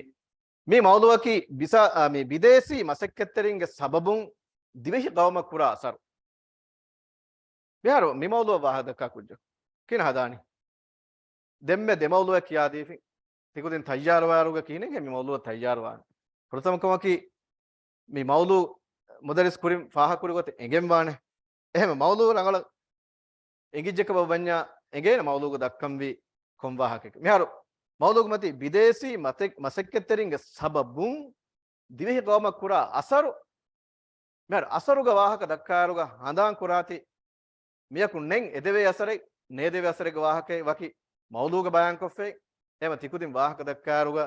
މި މައުޟޫއަކީ ބިސާ-، އާ، މި ބިދޭސީ މަސައްކަތްތެރިންގެ ސަބަބުން ދިވެހި ޤައުމަށް ކުރާ އަސަރު. މިހާރު މި މައުޟޫއަށް ވާހަކަ ދައްކާ ކުއްޖަކު ކިހިނެއް ހަދާނީ؟ ދެންމެ ދެ މައުޟޫއެއް ކިޔާދީފި. ތިކުދިން ތައްޔާރުވާއިރުގަ ކިހިނެއްހޭ މި މައުޟޫއަށް ތައްޔާރުވާނީ؟ ފުރަތަމަ ކަމަކީ މި މައުޟޫ މުދައްރިސް ކުރިން ފާހަގަކުރި ގޮތެއް އެނގެންވާނެ. އެހެން މައުޟޫ ރަނގަޅަށް އެނގިއްޖެ ކަމަށް ވަންޏާ އެނގޭނެ މައުޟޫގަ ދައްކަންވީ ކޮން ވާހަކައެކޭ. މިހާރު މައުޟޫގަ މަތީ ބިދޭސީ މަތެ-، މަސައްކަތްތެރިންގެ ސަބަބުން ދިވެހި ޤައުމަށް ކުރާ އަސަރު. މިހާރު އަސަރުގެ ވާހަކަ ދައްކާއިރުގަ ހަނދާން ކުރާތި މިޔަކު ނެތް އެދެވޭ އަސަރެއް، ނޭދެވޭ އަސަރެއްގެ ވާހަކައެއް ވަކި މައުޟޫގަ ބަޔާންކޮށްފައި. އެހެމަ ތިކުދިން ވާހަކަ ދައްކާއިރުގަ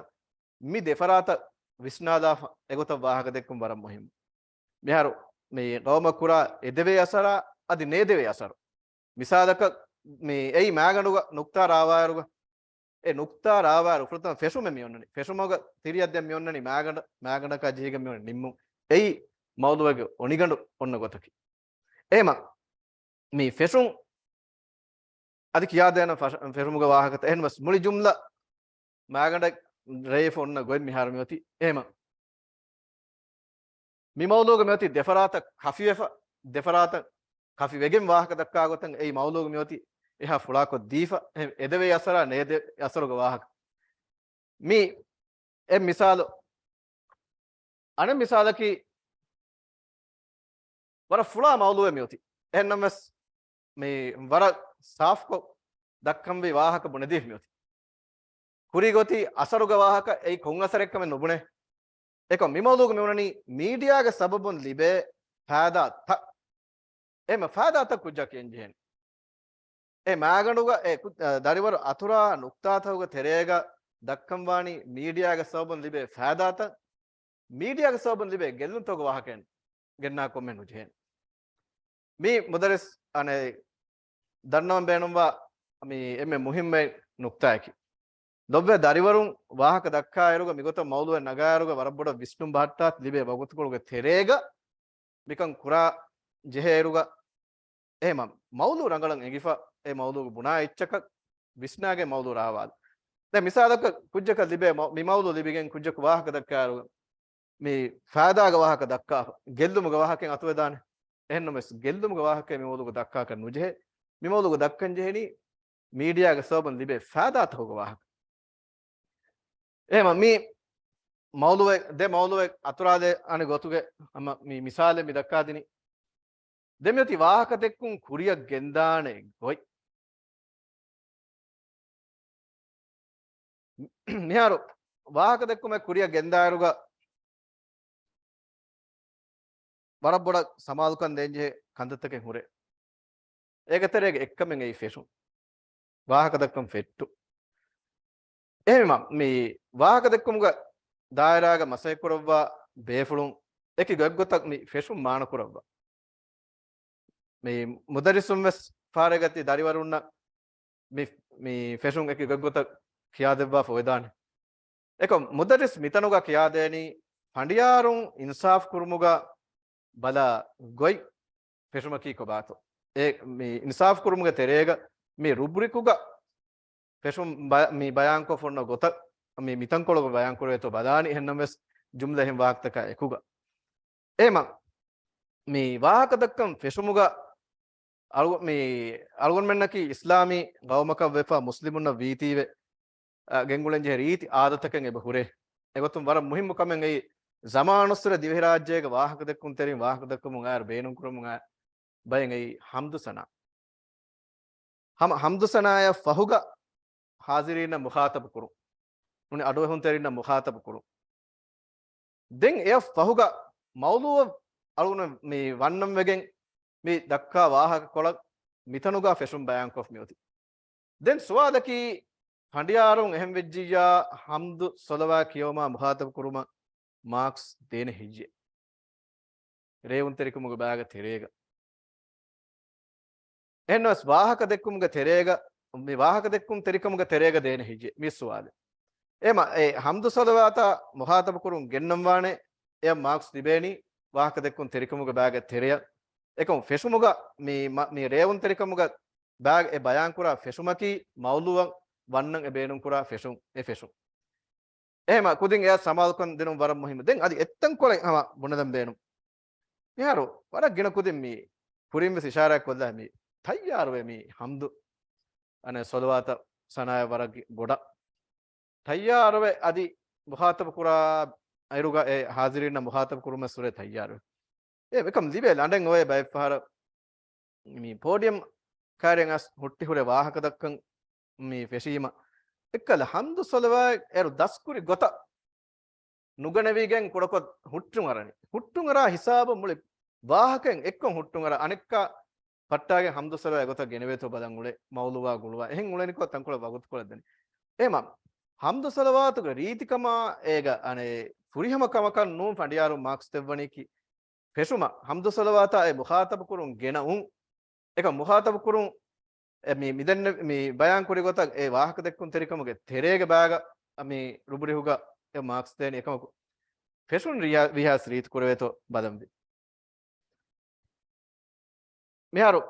މި ދެފަރާތަށް ވިސްނާލާފަ އެގޮތަށް ވާހަކަ ދެއްކުން ވަރަށް މުހިއްމު. މިހާރު މި ޤައުމަށް ކުރާ އެދެވޭ އަސަރާ އަދި ނޭދެވޭ އަސަރު. މިސާލަކަށް މި އެއީ މާގަނޑުގަ ނުކްތާ ރާވާއިރުގަ އެ ނުކްތާ ރާވާއިރު ފުރަތަމަ ފެށުމެއް މި އޮންނަނީ. ފެށުމުގަ ތިރިއަށް ދެން މި އޮންނަނީ މާގަނޑަ-، މާގަނޑަކާ ޖެހިގެން މި އޮންނަނީ ނިންމުން. އެއީ މައުޟޫއެއްގެ އޮނިގަނޑު އޮންނަ ގޮތަކީ. އެހެމަ މި ފެށުން އަދި ކިޔާދޭނަން ފަށ-، ފެށުމުގެ ވާހަކަތައް. އެހެންވެސް މުޅި ޖުމްލަ މާގަނޑަށް ރޭވިފަ އޮންނަ ގޮތް މިހާރު މިއޮތީ. އެހެމަ މި މައުޟޫގަ މިއޮތީ ދެފަރާތަށް ކަފިވެފަ، ދެފަރާތަށް ކަފިވެގެން ވާހަކަ ދައްކާ ގޮތަށް އެއީ މައުޟޫގަ މިއޮތީ އެހާ ފުޅާކޮށް ދީފަ، އެ-، އެދެވޭ އަސަރާ ނޭދެ އަސަރުގެ ވާހަކަ. މި އެއް މިސާލު، އަނެއް މިސާލަކީ ވަރަށް ފުޅާ މައުޟޫއެއް މިއޮތީ. އެހެންނަމަވެސް މި ވަރަށް ސާފުކޮށް ދައްކަންވީ ވާހަކަ ބުނެދީފަ މިއޮތީ. ކުރި ގޮތީ އަސަރުގެ ވާހަކަ އެއީ ކޮން އަސަރެއްކަމެއް ނުބުނޭ. އެކަމް މި މައުޟޫގަ މި އުޅެނީ މީޑިއާގެ ސަބަބުން ލިބޭ ފައިދާތައް. އެހެން ފައިދާތައް ކުއްޖާ ކިޔަން ޖެހޭނެ. އެ މާގަނޑުގަ އެ ކު-، އަ، ދަރިވަރު އަތުރާ ނުކްތާތަކުގެ ތެރޭގަ ދައްކަންވާނީ މީޑިއާގެ ސަބަބުން ލިބޭ ފައިދާތައް، މީޑިއާގެ ސަބަބުން ލިބޭ ގެއްލުންތަކުގެ ވާހަކައެއް ގެންނާ ކޮންމެ ނުޖެހޭނެ. މީ މުދައްރިސް އަނެއް ދަންނަވަން ބޭނުންވާ މި އެންމެ މުހިއްމު ނުކްތާއަކީ. ލޮބުވެ ދަރިވަރުން ވާހަކަ ދައްކާއިރުގަ މިގޮތަށް މައުޟޫއެއް ނަގާއިރުގަ ވަރަށް ބޮޑަށް ވިސްނުން ބަހައްޓާ ލިބޭ ވަގުތުކޮޅުގެ ތެރޭގަ މިކަން ކުރާ ޖެހޭއިރުގަ އެހެމަ މައުޟޫ ރަނގަޅަށް އެނގިފަ އެ މައުޟޫގެ ބުނާ އެއްޗަކަށް ވިސްނާގެން މައުޟޫ ރާވާލު. ދެން މިސާލަކަށް ކުއްޖަކަށް ލިބޭ މަ-، މި މައުޟޫ ލިބިގެން ކުއްޖަކު ވާހަކަ ދައްކާއިރުގަ މި ފައިދާގެ ވާހަކަ ދައްކާފަ ގެއްލުމުގެ ވާހަކައެއް އަތުވެދާނެ. އެހެންނަމަވެސް ގެއްލުމުގެ ވާހަކައެއް މި މައުޟޫގަ ދައްކާކަށް ނުޖެހޭ. މި މައުޟޫގަ ދައްކަން ޖެހެނީ މީޑިއާގެ ސަބަބުން ލިބޭ ފައިދާތަކުގެ ވާހަކަ. އެހެމަ މި މައުޟޫއެއް، ދެ މައުޟޫއެއް އަތުރާލެ އަނެއް ގޮތުގެ ހަމަ މި މިސާލެއް މި ދައްކާދިނީ. ދެން މިއޮތީ ވާހަކަދެއްކުން ކުރިއަށް ގެންދާނެ ގޮތް. މިހާރު ވާހަކަދެއްކުމެއް ކުރިއަށް ގެންދާއިރުގަ ވަރަށް ބޮޑަށް ސަމާލުކަން ދޭންޖެހޭ ކަންތައްތަކެއް ހުރޭ. އޭގެ ތެރޭގަ އެއްކަމެއް އެއީ ފެށުން. ވާހަކަދައްކަން ފެއްޓުން. އެހެންވީމަ، މި ވާހަކަދެއްކުމުގެ ދާއިރާގަ މަސައްކަތްކުރައްވާ ބޭފުޅުން އެކި ގޮތްގޮތަށް މި ފެށުން މާނަކުރައްވާ. މި މުދައްރިސުން ވެސް ފާރޭގަތި ދަރިވަރުންނަށް މި، މި ފެށުން އެކި ގޮތްގޮތަށް ކިޔާދެއްވާފަ ވެދާނެ. އެކަމް މުދައްރިސް މިތަނުގަ ކިޔާދޭނީ ފަނޑިޔާރުން އިންސާފް ކުރުމުގަ ބަލާ ގޮތް ފެށުމަކީ ކޮބާތޯ؟ އެ މި އިންސާފް ކުރުމުގެ ތެރޭގަ މި ރުބްރިކުގަ ފެށުން ބަ-، މި ބަޔާންކޮށްފަ އޮންނަ ގޮތަށް މި މިތަންކޮޅުގަ ބަޔާންކުރެވޭތޯ ބަލާނީ. އެހެންނަމަވެސް ޖުމްލައިން ވާހަކަތަކާ އެކުގަ. އެހެމަ މި ވާހަކަދައްކަން ފެށުމުގަ އަޅު-، މި އަޅުގަނޑުމެންނަކީ އިސްލާމީ ގައުމަކަށް ވެފަ މުސްލިމުންނަށް ވީތީވެ، އަ، ގެންގުޅެންޖެހޭ ރީތި އާދަތަކެއް އެބަ ހުރޭ. އެގޮތުން ވަރަށް މުހިއްމު ކަމެއް އެއީ، ޒަމާނުއްސުރެ ދިވެހިރާއްޖޭގެ ވާހަކަދެއްކުންތެރިން ވާހަކަދެއްކުމުން އާއިރު ބޭނުންކުރަމުން އާ ބައެއް އެއީ ހަމްދު ސަނާ. ހަމަ ހަމްދު ސަނާއަށް ފަހުގަ ހާޒިރީންނަށް މުޚާތަބު ކުރުން. ނޫނީ އަޑުއެހުންތެރިންނަށް މުޚާތަބު ކުރުން. ދެން އެއަށް ފަހުގަ މައުޟޫއަށް އަޅުގަނޑު މި ވަންނަން ވެގެން މި ދައްކާ ވާހަކަކޮޅަށް މިތަނުގަ ފެށުން ބަޔާންކޮށް މިއޮތީ. ދެން ސުވާލަކީ، ފަނޑިޔާރުން އެހެން ވެއްޖިއްޔާ ހަމްދު ޞަލަވާތް ކިޔަވުމާ މުޚާތަބު ކުރުމަށް މާކްސް ދޭނެ ހެއްޔޭ؟ ރޭވުންތެރިކަމުގެ ބާގަ ތެރޭގަ. އެހެންނަމަވެސް ވާހަކަ ދެއްކުމުގެ ތެރޭގަ، މި ވާހަކަ ދެއްކުން ތެރިކަމުގެ ތެރޭގަ ދޭނެ ހެއްޔޭ؟ މި ސުވާލެއް. އެމަ، އެ ހަމްދު ޞަލަވާތާ މުޚާތަބު ކުރުން ގެންނަންވާނެ، އެއަށް މާކްސް ލިބޭނީ ވާހަކަ ދެއްކުން ތެރިކަމުގެ ބާގެ ތެރެއަށް. އެކަމު ފެށުމުގަ މި، މަ-، މި ރޭވުންތެރިކަމުގަ ބާގް އެ ބަޔާންކުރާ ފެށުމަކީ މައުޟޫއަށް ވަންނަން އެ ބޭނުންކުރާ ފެށުން، އެ ފެށުން. އެހެމަ ކުދިން އެއަށް ސަމާލުކަން ދިނުން ވަރަށް މުހިއްމު. ދެން އަދި އެއްތަންކޮޅެއް ހަމަ ބުނެލަން ބޭނުން. މިހާރު ވަރަށް ގިނަ ކުދިން މި ކުރިން ވެސް އިޝާރާތް ކޮށްލާ މި ތައްޔާރުވޭ މި ހަމްދު، އަނެއް ޞަލަވާތަށް ސަނާޔަށް ވަރަށް ގި-، ބޮޑަށް ތައްޔާރުވެ އަދި މުޚާތަބު ކުރާ އިރުގަ އެ ހާޒިރީންނަށް މުޚާތަބު ކުރުމަށް ސުރެ ތައްޔާރުވެ. އެ އެކަމް ލިބޭ ލަނޑެއް އޮވޭ ބައެއްފަހަރަށް މި ޕޯޑިއަމް ކާރިއަށް އަސް ހުއްޓި ހުރެ ވާހަކަ ދައްކަން މި ފެށީމަ، އެއްކަލަ ހަމްދު ޞަލަވާތް އޭރު ދަސްކުރި ގޮތަށް ނުގަނެވިގެން ކުޑަކޮށް ހުއްޓުން އަރަނީ. ހުއްޓުން އަރާ ހިސާބަށް މުޅި ވާހަކައިން އެއްކޮށް ހުއްޓުން އަރާ އަނެއްކާ ފައްޓާގެން ހަމްދު ޞަލަވާތް ގޮތަށް ގެނެވޭތޯ ބަލަން އުޅޭ މައުޟޫއާ ގުޅުވާ. އެހެން އުޅެނިކޮށް ތަންކޮޅެއް ވަގުތުކޮޅެއް ދެނީ. އެހެމަ ހަމްދު ޞަލަވާތުގެ ރީތިކަމާ އޭގަ އަނެއް ފުރިހަމަ ކަމަކަށް ނޫން ފަނޑިޔާރު މާކްސް ދެއްވަނީކީ ފެށުމަށް ހަމްދު ޞަލަވާތާ އެ މުޚާތަބު ކުރުން ގެނައުން. އެކަމް މުޚާތަބު ކުރުން އެ މި، މިދެންނެ-، މި ބަޔާން ކުރި ގޮތަށް އެ ވާހަކަ ދެއްކުން ތެރިކަމުގެ ތެރޭގެ ބާގަ މި ރުބްރިހުގަ އެ މާކްސް ދޭނީ އެކަމަކު ފެށުން ރިޔާ-، ވީހާސް ރީތި ކުރެވޭތޯ ބަލަންވީ. މިހާރު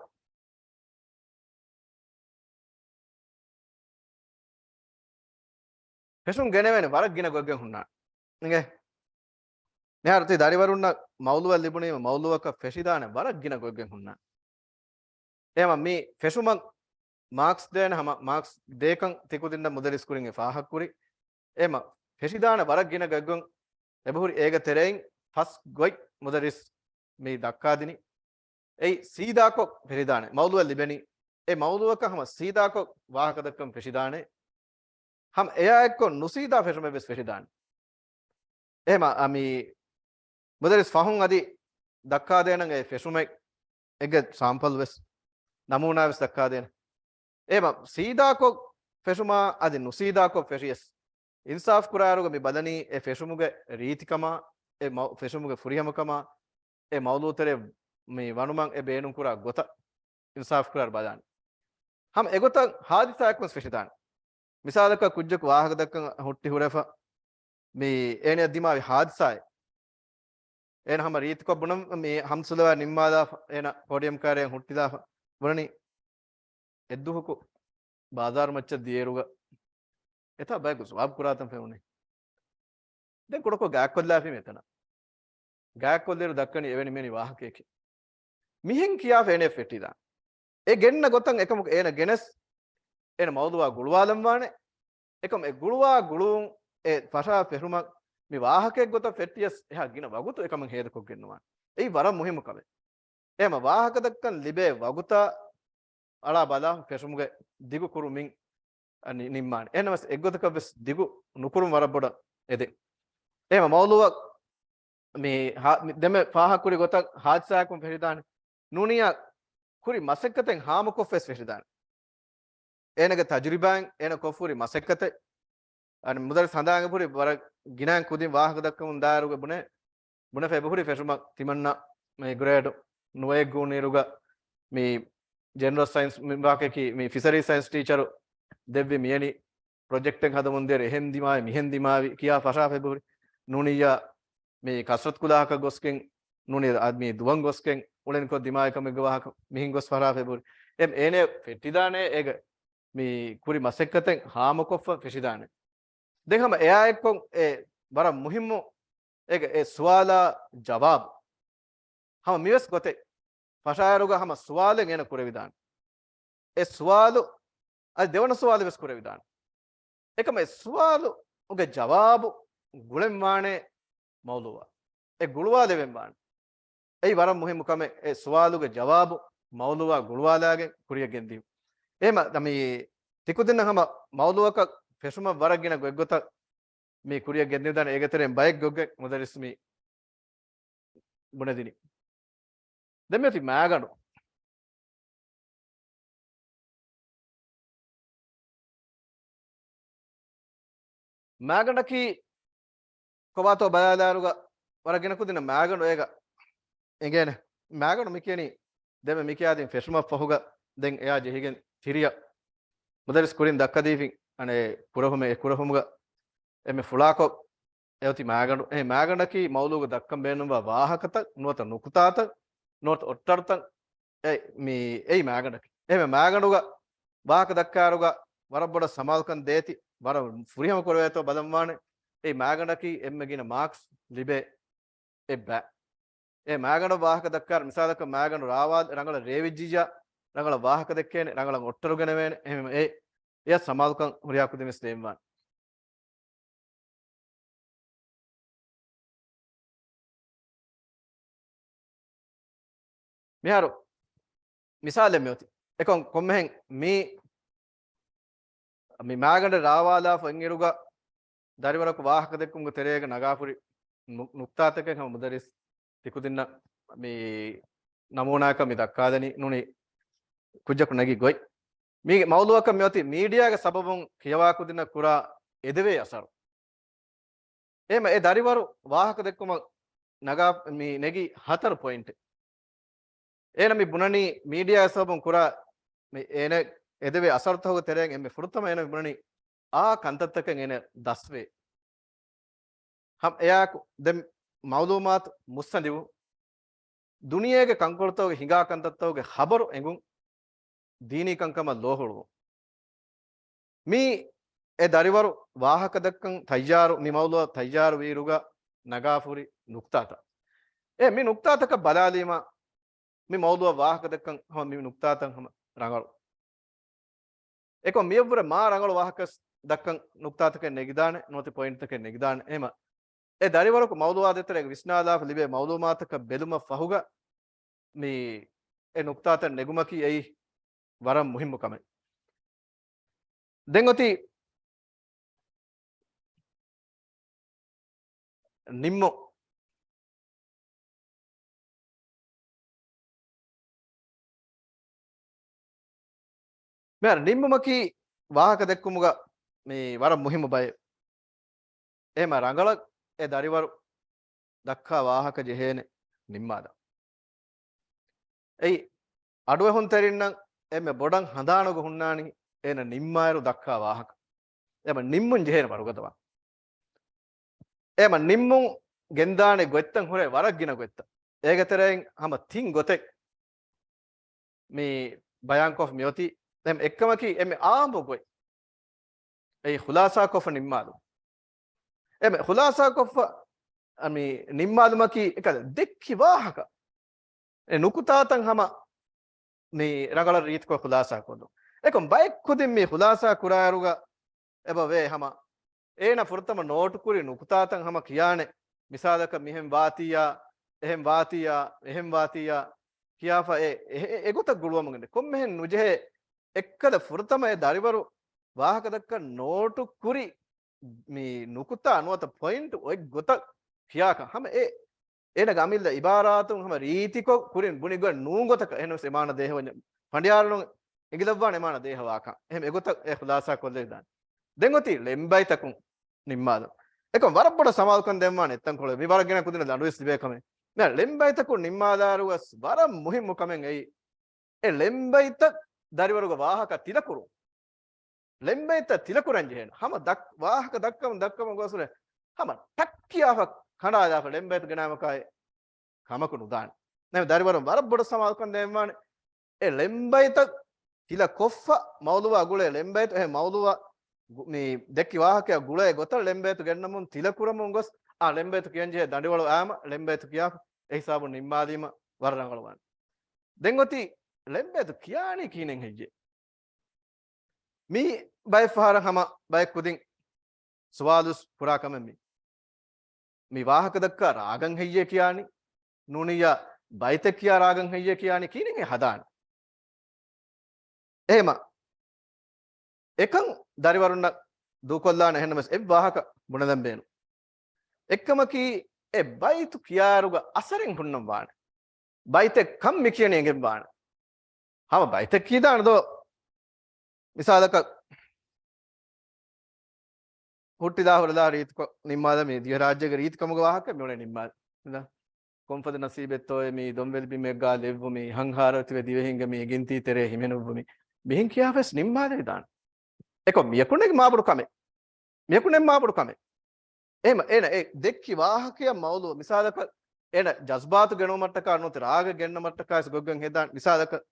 ފެށުން ގެނެވޭނެ ވަރަށް ގިނަ ގޮތްގެން ހުންނާނެ. އިނގޭ؟ މިހާރު ތި ދަރިވަރުންނަށް މައުޟޫއެއް ލިބުނީމަ މައުޟޫއަކަށް ފެށިދާނެ ވަރަށް ގިނަ ގޮތްގެން ހުންނާނެ. އެހެމަ މި ފެށުމަށް މާކްސް ދޭނެ ހަމަ މާކްސް ދޭކަން ތިކުދިންނަށް މުދައްރިސް ކުރިން އެ ފާހަގަކުރި. އެހެމަ ފެށިދާނެ ވަރަށް ގިނަ ގޮތްގޮތް އެބަހުރި އޭގެ ތެރެއިން ފަސް ގޮތް މުދައްރިސް މި ދައްކާދިނީ. އެއީ ސީދާކޮށް ފެށިދާނެ. މައުޟޫއެއް ލިބެނީ އެ މައުޟޫއަކަށް ހަމަ ސީދާކޮށް ވާހަކަ ދައްކަން ފެށިދާނެ. ހަމަ އެއާ އެއްކޮށް ނުސީދާ ފެށުމެއް ވެސް ފެށިދާނެ. އެހެމަ މި މުދައްރިސް ފަހުން އަދި ދައްކާދޭނަން އެ ފެށުމެއް އެގެ ސާމްޕަލް ވެސް ނަމޫނާ ވެސް ދައްކާދޭނެ. އެހެމަ ސީދާކޮށް ފެށުމާ އަދި ނުސީދާކޮށް ފެށިޔަސް އިންސާފް ކުރާއިރުގަ މި ބަލަނީ އެ ފެށުމުގެ ރީތިކަމާ، އެ މަ-، ފެށުމުގެ ފުރިހަމަކަމާ، އެ މައުޟޫޢުތެރޭ މި ވަނުމަށް އެ ބޭނުންކުރާ ގޮތަށް އިންސާފް ކުރާއިރު ބަލާނެ. ހަމަ އެގޮތަށް ހާދިސާއެއް ވެސް ފެށިދާނެ. މިސާލަކަށް ކުއްޖަކު ވާހަކަ ދައްކަން ހުއްޓި ހުރެފަ، މި އޭނަޔަށް ދިމާވި ހާދިސާއެއް. އޭނަ ހަމަ ރީތިކޮށް ބުނަން މި ހަމްސުލަވާ ނިންމާލާފަ، އޭނަ ޕޯޑިއަމް ކާރިއަށް ހުއްޓިލާފަ ބުނަނީ، އެއްދުވަހަކު ބާޒާރު މައްޗަށް ދިޔައިރުގަ އެތާ ބަޔަކު ސުވާބު ކުރާތަން ފެނުނީ. ދެން ކުޑަކޮށް ގާތްކޮށްލާފީމަ އެތަނަށް. ގާތްކޮށްލިއިރު ދައްކަނީ އެވެނި މިވެނި ވާހަކަޔަކީ. މިހެން ކިޔާފަ އޭނަ ފެށިދާނެ. އެ ގެންނަ ގޮތަށް އެކަމަކު އޭނަ ގެނެސް، އޭނަ މައުޟޫޢާ ގުޅުވާލަންވާނެ. އެކަމަ އެ ގުޅުވާ ގުޅުވުން އެ ފަށާ ފެށުމަށް މި ވާހަކައެއް ގޮތަށް ފެއްޓިޔަސް އެހާ ގިނަ ވަގުތު އެކަމަށް ހޭދަކޮށްގެންނުވާނެ. އެއީ ވަރަށް މުހިއްމު ކަމެއް. އެހެމަ ވާހަކަ ދައްކަން ލިބޭ ވަގުތާ އަޅާ ބަލާ ފެށުމުގެ ދިގު ކުރު މިން ނި-، ނިންމާނެ. އެހެންނަމަވެސް އެއްގޮތަކަށް ވެސް ދިގު ނުކުރުން ވަރަށް ބޮޑަށް އެދެން. އެހެމަ މައުޟޫޢަށް މި ހާ-، މި ދެންމެ ފާހަގަކުރި ގޮތަށް ހާދިސާއަކުން ފެށިދާނެ. ނޫނިއްޔާ ކުރި މަސައްކަތެއް ހާމަކޮށްފަވެސް ފެށިދާނެ. އޭނަގެ ތަޖުރިބާއިން އޭނަ ކޮށްފުރި މަސައްކަތެއް. އަނެއް މުދައްރިސް ހަނދާން އެބަހުރި ވަރަށް ގިނައިން ކުދިން ވާހަކަ ދައްކަމުން ދާއިރުގަ ބުނެ، ބުނެފަ އެބަހުރި ފެށުމަށް ތިމަންނަ މި ގްރޭޑް ނުވައެއް ގުޅުނުއިރުގަ މި ޖެނެރަލް ސައިންސް މި ވާހަކައަކީ މި ފިޝަރީ ސައިންސް ޓީޗަރު ދެއްވި މިޔަނި ޕްރޮޖެކްޓެއް ހަދަމުން ދިޔައިރު އެހެން ދިމާވި މިހެން ދިމާވި ކިޔާ ފަށާފަ އެބަހުރި. ނޫނިއްޔާ މި ކަސްރަތު ކުލާހަކަށް ގޮސްގެން ނޫނީ އަދި މި ދުވަން ގޮސްގެން އުޅެނިކޮށް ދިމާވި ކަމެއްގެ ވާހަކަ މިހެން ގޮސް ފަށާފަ އެބަހުރި. އެ އޭނަ ފެއްޓިދާނެ އޭގެ މި ކުރި މަސައްކަތެއް ހާމަކޮށްފަ ފެށިދާނެ. ދެން ހަމަ އެއާއެއްކޮށް އެ ވަރަށް މުހިއްމު އޭގެ އެ ސުވާލާ ޖަވާބު. ހަމަ މިވެސް ގޮތެއް ފަށާއިރުގަ ހަމަ ސުވާލެއް އޭނަ ކުރެވިދާނެ. އެ ސުވާލު އަދި ދެވަނަ ސުވާލެއް ވެސް ކުރެވިދާނެ. އެކަމަ އެ ސުވާލުގެ ޖަވާބު ގުޅެންވާނެ މައުޟޫޢަށް. އެ ގުޅުވާލެވެންވާނެ. އެއީ ވަރަށް މުހިއްމު ކަމެއް، އެ ސުވާލުގެ ޖަވާބު މައުޟޫޢާ ގުޅުވާލާގެން ކުރިޔަށް ގެންދިޔުން. އެހެމަ މި ތިކުދިންނަށް ހަމަ މައުޟޫޢަކަށް ފެށުމަށް ވަރަށް ގިނަ ގޮތްގޮތަށް މި ކުރިޔަށް ގެންދިންދާނެ. އޭގެ ތެރެއިން ބައެއް ގޮތްގޮތް މުދައްރިސް މި ބުނެދިނީ. ދެން މިއޮތީ މާގަނޑު. މާގަނޑަކީ ކޮބާތޯ ބަލާލާއިރުގަ ވަރަށް ގިނަ ކުދިންނަށް މާގަނޑު އޭގަ އެނގޭނެ. މާގަނޑު މި ކިޔަނީ ދެންމެ މި ކިޔާދިން ފެށުމަށް ފަހުގަ ދެން އެއާ ޖެހިގެން ތިރިއަށް. މުދައްރިސް ކުރިން ދައްކަދީފިން އަނެއް ކުރެހުމެއް އެ ކުރެހުމުގަ އެންމެ ފުޅާކޮށް އެއޮތީ މާގަނޑު. އެ މާގަނޑަކީ މައުޟޫޢުގަ ދައްކަން ބޭނުންވާ ވާހަކަތައް ނުވަތަ ނުކުތާތައް ނުވަތަ އޮއްޓަރުތައް އެ މި އެއީ މާގަނޑަކީ. އެހެންވެ މާގަނޑުގަ ވާހަކަ ދައްކާއިރުގަ ވަރަށް ބޮޑަށް ސަމާލުކަން ދޭތި، ވަރަށް ފުރިހަމަ ކުރެވޭތޯ ބަލަންވާނެ. އެއީ މާގަނޑަކީ އެންމެ ގިނަ މާކްސް ލިބޭ އެއްބައި. އެ މާގަނޑަށް ވާހަކަ ދައްކާއިރު މިސާލަކަށް މާގަނޑު ރާވާލި ރަނގަޅަށް ރޭވިއްޖިއްޔާ ރަނގަޅަށް ވާހަކަ ދެއްކޭނެ، ރަނގަޅަށް އޮއްޓަރު ގެނެވޭނެ. އެހެންވެ އެ އެޔަށް ސަމާލުކަން ހުރިހާ ކުދިން ވެސް ދޭންވާނެ. މިހާރު މިސާލެއް މިއޮތީ. އެކަން ކޮންމެހެން މީ، މި މާގަނޑެއް ރާވާލާފަ އިންއިރުގަ ދަރިވަރަކު ވާހަކަ ދެއްކުމުގެ ތެރޭގަ ނަގާފުރި ނު-، ނުކްތާތަކެއް ހަމަ މުދައްރިސް ތިކުދިންނަށް މި ނަމޫނާއަކަށް މި ދައްކާލަނީ ނޫނީ ކުއްޖަކު ނެގި ގޮތް. މީގެ މައުޟޫޢަކަށް މިއޮތީ މީޑިއާގެ ސަބަބުން ކިޔަވާ ކުދިންނަށް ކުރާ އެދެވޭ އަސަރު. އެހެމަ އެ ދަރިވަރު ވާހަކަ ދެއްކުމަށް ނަގާ މި ނެގި ހަތަރު ޕޮއިންޓެއް. އޭނަ މި ބުނަނީ މީޑިއާގެ ސަބަބުން ކުރާ މި އޭނަ އެދެވޭ އަސަރުތަކުގެ ތެރެއިން އެންމެ ފުރަތަމަ އޭނަ މި ބުނަނީ އާ ކަންތައްތަކެއް އޭނަ ދަސްވޭ. ހަމަ އެއާއެކު ދެން މައުލޫމާތު މުއްސަނދިވުން، ދުނިޔޭގެ ކަންކޮޅުތަކުގެ ހިނގާ ކަންތައްތަކުގެ ޚަބަރު އެނގުން، ދީނީ ކަންކަމަށް ލޯހުޅުވުން. މީ އެ ދަރިވަރު ވާހަކަ ދައްކަން ތައްޔާރު، މި މައުޟޫޢަށް ތައްޔާރު ވީއިރުގަ ނަގާފުރި ނުކްތާތައް. އެ މި ނުކްތާތަކަށް ބަލާލީމަ، މި މައުޟޫޢަށް ވާހަކަ ދައްކަން ހަމަ މި ނުކްތާތައް ހަމަ ރަނގަޅު. އެކަމް މިއަށްވުރެ މާ ރަނގަޅު ވާހަކަ ދައްކަން ނުކްތާތަކެއް ނެގިދާނެ، ނުވަތަ ޕޮއިންޓްތަކެއް ނެގިދާނެ. އެހެމަ އެ ދަރިވަރަކު މައުޟޫޢާ ދޭތެރޭގަ ވިސްނާލާފަ ލިބޭ މައުލޫމާތަކަށް ބެލުމަށް ފަހުގަ މި އެ ނުކްތާތައް ނެގުމަކީ އެއީ ވަރަށް މުހިއްމު ކަމެއް. ދެން އޮތީ ނިންމުން. މިހާރު ނިންމުމަކީ ވާހަކަ ދެއްކުމުގަ މި ވަރަށް މުހިއްމު ބައެއް. އެހެމަ ރަނގަޅަށް އެ ދަރިވަރު ދައްކާ ވާހަކަ ޖެހޭނެ ނިންމާލަން. އެއީ، އަޑުއެހުންތެރިންނަށް އެންމެ ބޮޑަށް ހަނދާނުގަ ހުންނާނީ އޭނަ ނިންމާއިރު ދައްކާ ވާހަކަ. އެމަ ނިންމުން ޖެހޭނެ ވަރުގަދަވާ. އެމަ ނިންމުން ގެންދާނެ ގޮތްތައް ހުރޭ ވަރަށް ގިނަ ގޮތްތައް. އޭގެ ތެރެއިން ހަމަ ތިން ގޮތެއް މި ބަޔާންކޮށް މިއޮތީ. އެމް އެއްކަމަކީ އެމް އާނބު ގޮތް. އެއީ ޚުލާސާކޮށްފަ ނިންމާލު. އެމް ޚުލާސާކޮށްފަ މި ނިންމާލުމަކީ އެކަލަ ދެއްކި ވާހަކަ. އެ ނުކުތާތައް ހަމަ މި ރަނގަޅަށް ރީތިކޮށް ޚުލާސާ ކޮށްލުން. އެކަމް ބައެއް ކުދިން މި ޚުލާސާ ކުރާއިރުގަ އެބަ ވޭ ހަމަ އޭނަ ފުރަތަމަ ނޯޓު ކުރި ނުކުތާތައް ހަމަ ކިޔާނެ. މިސާލަކަށް މިހެން ވާތީޔާ، އެހެން ވާތީޔާ، އެހެން ވާތީޔާ ކިޔާފަ އެ، އެ، އެ، އެގޮތަށް ގުޅުވަމުން އެނދެ. ކޮންމެހެން ނުޖެހޭ އެއްކަލަ ފުރަތަމަ އެ ދަރިވަރު ވާހަކަ ދައްކަން ނޯޓު ކުރި މި ނުކުތާ ނުވަތަ ޕޮއިންޓް އޮތް ގޮތަށް ކިޔާކަން ހަމަ އެ އޭނަގެ އަމިއްލަ އިބާރާތުން ހަމަ ރީތިކޮށް ކުރިން ބުނި ގޮތް ނޫން ގޮތަކަށް. އެހެނަސް އެމާނަ ދޭހަވަންޏަ ފަނޑިޔާރުން އެނގިލައްވާނެ އެމާނަ ދޭހަވާކަން. އެހެން އެގޮތަށް އެ ޚުލާސާ ކޮށްލެވިދާނެ. ދެން އޮތީ ޅެންބައިތަކުން ނިންމާލުން. އެކަމް ވަރަށް ބޮޑަށް ސަމާލުކަން ދެންވާނެ އެއްތަންކޮޅެއް. މި ވަރަށް ގިނަ ކުދިންނަށް ލަނޑުވެސް ލިބޭ ކަމެއް. މި ޅެންބައިތަކުން ނިންމާލާއިރުވެސް ވަރަށް މުހިއްމު ކަމެއް އެއީ. އެ ޅެންބައިތައް ދަރިވަރުގެ ވާހަކަ ތިލަކުރުން. ޅެންބައިތައް ތިލަކުރަން ޖެހޭނެ. ހަމަ ދައް-، ވާހަކަ ދައްކަމުން ދައްކަމުން ގޮސް ހަމަ ޓައްކިޔާފަ ކަނޑާލާފަ ޅެންބައިތު ގެނައިމަކާއި ކަމަކު ނުދާނެ. ނަމަ ދަރިވަރުން ވަރަށް ބޮޑަށް ސަމާލުކަން ދޭންވާނެ. އެ ޅެންބައިތައް ތިލަ ކޮށްފަ މައުލޫއާ ގުޅޭ ޅެންބައިތު، އެހެން މައުލޫއާ ގު-، މި ދެއްކި ވާހަކަޔާ ގުޅޭ ގޮތަށް ޅެންބައިތު ގެންނަމުން ތިލަކުރަމުން ގޮސް، އާ ޅެންބައިތު ކިޔަންޖެހޭ ދަނޑިވަޅު އާމަ ޅެންބައިތު ކިޔާފަ އެ ހިސާބުން ނިންމާލީމަ ވަރަށް ރަނގަޅުވާނެ. ދެން އޮތީ ޅެންބައިތު ކިޔާނީ ކިހިނެއް ހެއްޔޭ؟ މި ބައެއް ފަހަރަށް ހަމަ ބައެއް ކުދިން ސުވާލުސް ކުރާ ކަމެއް މި. މި ވާހަކަ ދައްކާ ރާގަން ހެއްޔޭ ކިޔާނީ؟ ނޫނިއްޔާ ބައިތެއް ކިޔާ ރާގަން ހެއްޔޭ ކިޔާނީ؟ ކިހިނެއް ހަދާނީ؟ އެހެމަ އެކަން ދަރިވަރުންނަށް ދޫކޮށްލާނެ. އެހެންނަމަވެސް އެއް ވާހަކަ ބުނެލަން ބޭނުން. އެއްކަމަކީ އެ ބައިތު ކިޔާއިރުގަ އަސަރެއް ހުންނަން ވާނެ. ބައިތެއް ކަން މި ކިޔަނީ އެނގެން ވާނެ. ހަމަ ބައިތެއް ކީދާނެ ދޯ؟ މިސާލަކަށް ހުއްޓިލާ ހުރިލާ ރީތިކޮށް ނިންމާލަ މި ދިވެހިރާއްޖޭގެ ރީތިކަމުގެ ވާހަކަ މިއުޅެ ނިންމާލަ. ކޮންފަދަ ނަސީބެއްތޯއޭ މީ ދޮންވެލި ބިމެއްގާ ލެއްވުމީ، ހަންހާރަތިވެ ދިވެހިންގެ މީ ގިންތީ ތެރޭ ހިމެނުއްވުމީ. މިހެން ކިޔާފަސް ނިންމާލެވިދާނެ. އެކޮށް މިޔަކުނެގެ މާބޮޑު ކަމެއް. މިޔަކުނެ މާބޮޑު ކަމެއް. އެހެމަ އޭނަ އެ ދެއްކި ވާހަކަޔަށް މައުލޫ މިސާލަކަށް އޭނަ ޖަޒްބާތު ގެނުމަށްޓަކާ ނުވަތަ ރާގަށް ގެންނަމަށްޓަކާ ވެސް ގޮތްގޮތް ހެދާނެ. މިސާލަކަށް،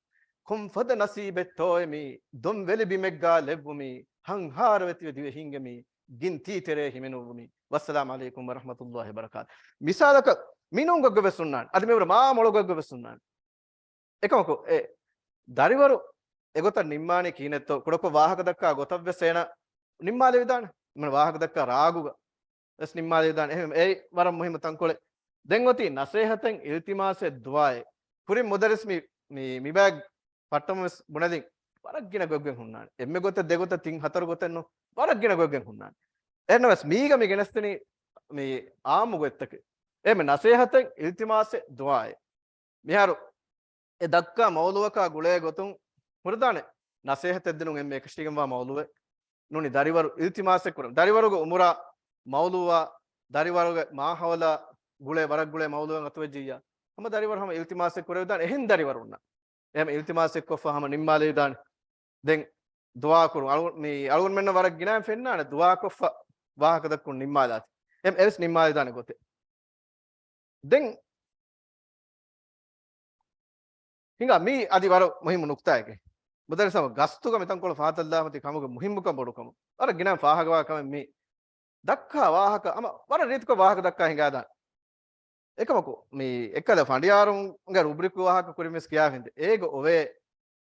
ކޮންފަދަ ނަސީބެއްތޯއޭ މީ ދޮންވެލި ބިމެއްގާ ލެއްވުމީ، ހަންހާރަވެތިވެ ދިވެހިންގެ މީ ގިން ތީތެރޭ ހިމެނުއްވުމީ. ވައްސަލާމް ޢަލައިކުމް ވަރަޙްމަތުﷲި ވަބަރަކާތު. މިސާލަކަށް މިނޫން ގޮތްގޮތް ވެސް ހުންނާނެ. އަދި މިވަރު މާ މޮޅު ގޮތްގޮތް ވެސް ހުންނާނެ. އެކަމަކު އެ ދަރިވަރު އެގޮތަށް ނިންމާނީ ކިހިނެއްތޯ ކުޑަކޮށް ވާހަކަ ދައްކާ ގޮތަށް ވެސް އޭނަ ނިންމާލެވިދާނެ. މަނަ ވާހަކަ ދައްކާ ރާގުގަ ވެސް ނިންމާލެވިދާނެ. އެހެން އެއީ ވަރަށް މުހިއްމު ތަންކޮޅެއް. ދެން އޮތީ ނަސޭހަތެއް، އިލްތިމާސެއް، ދުޢާއެއް. ކުރިން މުދައްރިސް މި، މި، މިބައި ފައްޓަމަ ވެސް ބުނެލިން ވަރަށް ގިނަ ގޮތްގޮތް ހުންނާނެ. އެންމެ ގޮތަށް ދެގޮތަށް ތިން ހަތަރު ގޮތެއް ނޫން. ވަރަށް ގިނަ ގޮތްގޮތް ހުންނާނެ. އެހެންނަމަވެސް މީގަ މި ގެނެސްދިނީ މި އާއްމު ގޮތްތަކެއް. އެންމެ ނަސޭހަތެއް، އިލްތިމާސެއް، ދުޢާއެއް. މިހާރު އެ ދައްކާ މައުލޫއަކާ ގުޅޭ ގޮތުން ހުރިދާނެ ނަސޭހަތެއް ދިނުން އެންމެ އެކަށީގެންވާ މައުލޫއެއް ނޫނީ ދަރިވަރު އިލްތިމާސެއް ކުރަން. ދަރިވަރުގެ އުމުރާ، މައުލޫއާ، ދަރިވަރުގެ މާހައުލާ ގުޅޭ ވަރަށް ގުޅޭ މައުލޫއެއް އަތުވެއްޖިއްޔާ ހަމަ ދަރިވަރު ހަމަ އިލްތިމާސެއް ކުރެވިދާނެ އެހެން ދަރިވަރުންނަށް. އެހެން އިލްތިމާސެއް ކޮށްފަ ހަމަ ނިންމާލެވިދާނެ. ދެން ދުޢާ ކުރުން. އަޅު-، މި އަޅުގަނޑުމެންނަށް ވަރަށް ގިނައިން ފެންނާނެ ދުޢާ ކޮށްފަ ވާހަކަ ދައްކުން ނިންމާލާތި. އެމް އެވެސް ނިންމާލެވިދާނެ ގޮތެއް. ދެން ހިނގާ މީ އަދި ވަރަށް މުހިއްމު ނުކުތާއެކޭ. މުދައްރިސް ހަމަ ގަސްތުގަ މިތަންކޮޅު ފަހަތަށްލާފަ ތި ކަމުގެ މުހިއްމުކަން ބޮޑުކަމު. ވަރަށް ގިނަ ފާހަގަވާ ކަމެއް މީ. ދައްކާ ވާހަކަ ހަމަ ވަރަށް ރީތިކޮށް ވާހަކަ ދައްކާ ހިނގާދާނެ. އެކަމަކު، މި އެއްކަލަ ފަނޑިޔާރުންގެ ރުބްރިކު ވާހަކަ ކުރިން ވެސް ކިޔާފިންދެ. އޭގަ އޮވޭ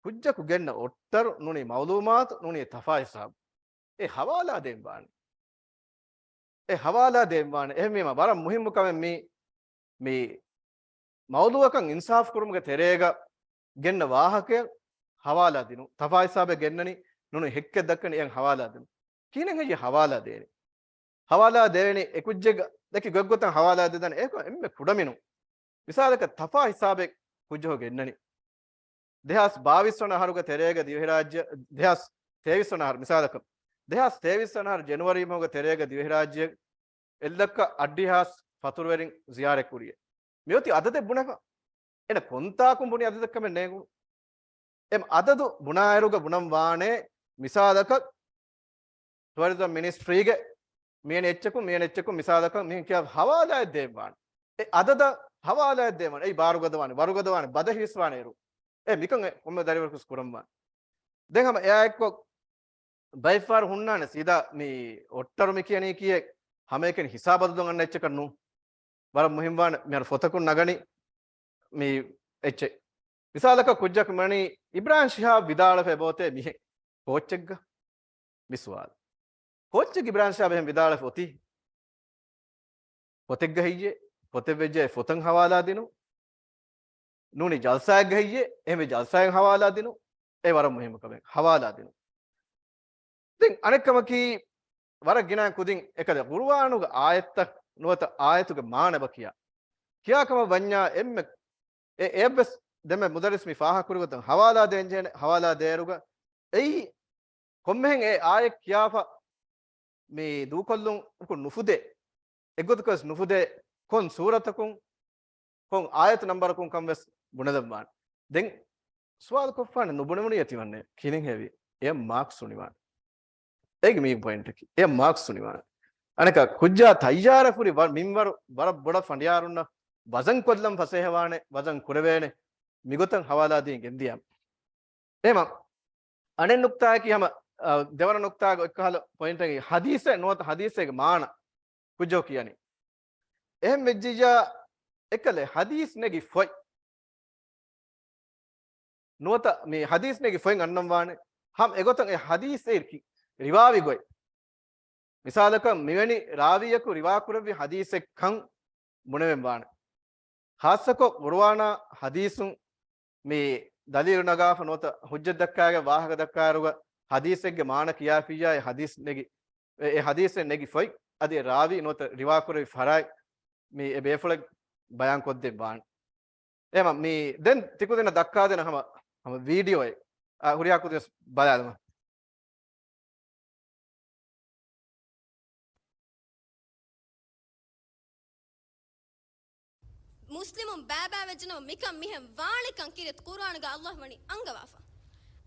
ކުއްޖަކު ގެންނަ އޮއްޓަރު ނޫނީ މައުލޫމާތު ނޫނީ ތަފާ ހިސާބު. އެ ހަވާލާ ދޭން ވާނެ. އެ ހަވާލާ ދޭން ވާނެ. އެހެންވީމަ ވަރަށް މުހިއްމު ކަމެއް މީ، މި މައުލޫއަކަށް އިންސާފު ކުރުމުގެ ތެރޭގަ ގެންނަ ވާހަކައަށް ހަވާލާ ދިނުން. ތަފާ ހިސާބެއް ގެންނަނީ ނޫނީ ހެއްކެއް ދައްކަނީ އެއަށް ހަވާލާ ދިނުން. ކިހިނެއް ހެއްޔޭ ހަވާލާ ދޭނީ؟ ހަވާލާ ދޭނީ އެކުއްޖެއްގެ ދެކި ގޮތްގޮތަށް ހަވާލާ ދެދަން އެކު އެންމެ ކުޑަމިނު. މިސާލަކަށް ތަފާ ހިސާބެއް ކުއްޖަކު ގެންނަނީ. ދެހާސް ބާވީސް ވަނަ އަހަރުގެ ތެރޭގަ ދިވެހިރާއްޖެ، ދެހާސް ތޭވީސް ވަނަ އަހަރު މިސާލަކަށް، ދެހާސް ތޭވީސް ވަނަ އަހަރު ޖެނުއަރީ މަހުގެ ތެރޭގަ ދިވެހިރާއްޖެ އެއްލައްކަ އަށްޑިހާސް ފަތުރުވެރިން ޒިޔާރަތް ކުރިޔޭ. މިއޮތީ އަދަދެއް ބުނެފަ. އޭނަ ކޮންތާކުން ބުނި އަދަދެއްކަމެއް ނޭނގުނު. އެ އަދަދު ބުނާއިރުގަ ބުނަން ވާނެ މިސާލަކަށް ޓުއަރިޒަމް މިނިސްޓްރީގެ މިއަނި އެއްޗަކުން، މިއަނި އެއްޗަކުން މިސާލަކަށް މިހެން ހަވާލާއެއް ދޭން ވާނެ. އެ އަދަދަށް ހަވާލާއެއް ދޭން ވާނެ. އެއީ ބާރުގަދަވާނެ، ވަރުގަދަވާނެ، ބަދަހިވެސް ވާނެ އޭރު. އެ މިކަން އެ ކޮންމެ ދަރިވަރަކުސް ކުރަން ވާނެ. ދެން ހަމަ އެއާއެއްކޮށް ބައެއްފަހަރު ހުންނާނެ ސީދާ މި އޮއްޓަރު މި ކިޔަނީ ކީއެއް ހަމައެކަނި ހިސާބަށް ދޮން އަންނަ އެއްޗަކަށް ނޫން. ވަރަށް މުހިންމުވާނެ މިހާރު ފޮތަކުން ނަގަނީ މި އެއްޗެއް. މިސާލަކަށް ކުއްޖަކު މިވަނީ އިބްރާހިމް ޝިހާބް ވިދާޅުވެފަ އެބައޮތޭ މިހެން ކޯއްޗެއްގަ މި ސުވާލު. ކޯއްޗެއް އިބްރާހިމް ޝިހާބް އެހެން ވިދާޅުވެފަ އޮތީ؟ ފޮތެއްގަ ހެއްޔޭ؟ ފޮތެއް ވެއްޖެ އެ ފޮތަށް ހަވާލާ ދިނުން. ނޫނީ ޖަލްސާއެއްގަ ހެއްޔޭ؟ އެހެންވެ ޖަލްސާއެއް ހަވާލާ ދިނުން. އެ ވަރަށް މުހިއްމު ކަމެއް ހަވާލާ ދިނުން. ދެން އަނެއްކަމަކީ، ވަރަށް ގިނަ ކުދިން އެކަލޭ ޤުރުއާނުގެ އާޔަތްތައް ނުވަތަ އާޔަތުގެ މާނަ އެބަ ކިޔާ. ކިޔާ ކަމަށް ވަންޏާ އެންމެ އެ އެއްވެސް ދެންމެ މުދައްރިސް މި ފާހަގަކުރި ގޮތަށް ހަވާލާ ދޭންޖެހޭނެ، ހަވާލާ ދޭއިރުގަ އެއީ ކޮންމެހެން އެ އާޔަތް ކިޔާފަ މި ދޫކޮށްލުން ނުފުދޭ، އެއްގޮތަކަށް ނުފުދޭ، ކޮން ސޫރަތަކުން، ކޮން އާޔަތު ނަންބަރަކުން ކަން ވެސް ބުނެލައްވާނެ. ދެން ސުވާލު ކޮށްފާނެ ނުބުނެވުނީ އެތި ވަންނޭ ކިހިނެއް ހެވި؟ އެ މާކްސް ނުނިވާނެ. އޭގެ މީ ޕޮއިންޓަކީ. އެ މާކްސް ނުނިވާނެ. އަނެކާ ކުއްޖާ ތައްޔާރަށް ހުރި ވަ-، މިންވަރު ވަރަށް ބޮޑަށް ފަނޑިޔާރުންނަށް ވަޒަން ކޮށްލަން ފަސޭހަވާނެ، ވަޒަން ކުރެވޭނެ މިގޮތަށް ހަވާލާދީން ގެންދިޔަ. އެހެމަ އަނެއް ނުކްތާއަކީ ހަމަ، އަ، ދެވަނަ ނުކްތާގެ އެއްކަހަލަ ޕޮއިންޓަކީ ޙަދީޘެއް ނުވަތަ ޙަދީޘެއްގެ މާނަ ކުއްޖޯ ކިޔަނީ. އެހެން ވެއްޖިއްޔާ އެކަލޭ ޙަދީޘް ނެގި ފޮތް. ނުވަތަ މި ޙަދީޘް ނެގި ފޮތް އަންނަން ވާނެ. ހަމަ އެގޮތަށް އެ ޙަދީޘް އެއީ ރިވާވި ގޮތް. މިސާލަކަށް މިވެނި ރާވީއަކު ރިވާކުރެއްވި ޙަދީޘެއްކަން ބުނެވެން ވާނެ. ޚާއްޞަކޮށް ޤުރުއާނާ ޙަދީޘުން މި ދަލީލު ނަގާފަ ނުވަތަ ޙުއްޖަތް ދައްކާގެން ވާހަކަ ދައްކާއިރުގަ ޙަދީޘެއްގެ މާނަ ކިޔާފިއްޔާ އެ ޙަދީޘް ނެގި، އެ، އެ ޙަދީޘެއް ނެގި ފޮތް އަދި އެ ރާވީ ނުވަތަ ރިވާކުރެއްވި ފަރާތް މި އެ ބޭފުޅެއް ބަޔާން ކޮށްދެއްވާނެ. އެހެމަ މި ދެން ތިކުދިންނަށް ދައްކާދޭނަ ހަމަ، ހަމަ ވީޑިއޯއެއް، އާ، ހުރިހާ ކުދިން ވެސް ބަލާލަމާ. މުސްލިމުން ބައިބައިވެއްޖެނަމަ މިކަން މިހެން ވާނެކަން ކީރިތި ޤުރުއާނުގަ ﷲ ވަނީ އަންގަވާފަ.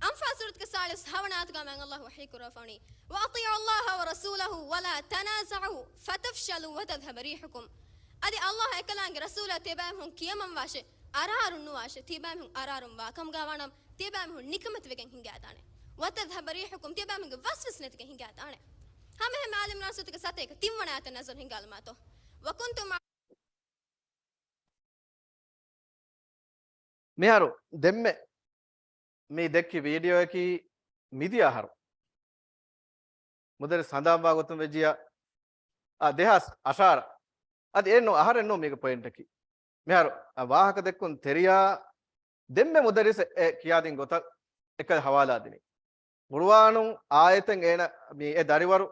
އަންފާލް ސޫރަތުގެ ސާޅީސް ހަވަނަ އާޔަތުގަ މާތް ﷲ ވަޙީ ކުރައްވަނީ، "وأطيعوا الله ورسوله ولا تنازعوا فتفشلوا وتذهب ريحكم." އަދި ﷲ އެކަލާނގެ ރަސޫލާ ތިޔަބައިމީހުން ކިޔަމަންވާށޭ، އަރާރުން ނުވާށޭ، ތިޔަބައިމީހުން އަރާރުން ވާ ކަމުގަ ވާނަމަ، ތިޔަބައިމީހުން ނިކަމެތިވެގެން ހިނގާދާނެ. "وتذهب ريحكم" ތިޔަބައިމީހުންގެ ވަސްވަސް ނެތިގެން ހިނގާދާނެ. ހަމައެހެން އާލި ޢިމްރާން ސޫރަތުގެ ސަތޭކަ ތިންވަނަ އާޔަތަށް ނަޒަރު ހިނގާލުމާތޯ. وكنتم މިހާރު ދެންމެ މި ދެއްކި ވީޑިއޯއަކީ މިދިޔަ އަހަރު މުދައްރިސް ހަނދާންވާ ގޮތުން ވެއްޖިއްޔާ، އާ، ދެހާސް އަށާރަ. އަދި އެއްނު އަހަރެއްނު މީގެ ޕޮއިންޓަކީ. މިހާރު، އާ، ވާހަކަ ދެއްކުން ތެރެޔާ ދެންމެ މުދައްރިސް އެ ކިޔާދިން ގޮތަށް އެކަލް ހަވާލާ ދިނީ. ޤުރުއާނު އާޔަތެއް އޭނަ މި އެ ދަރިވަރު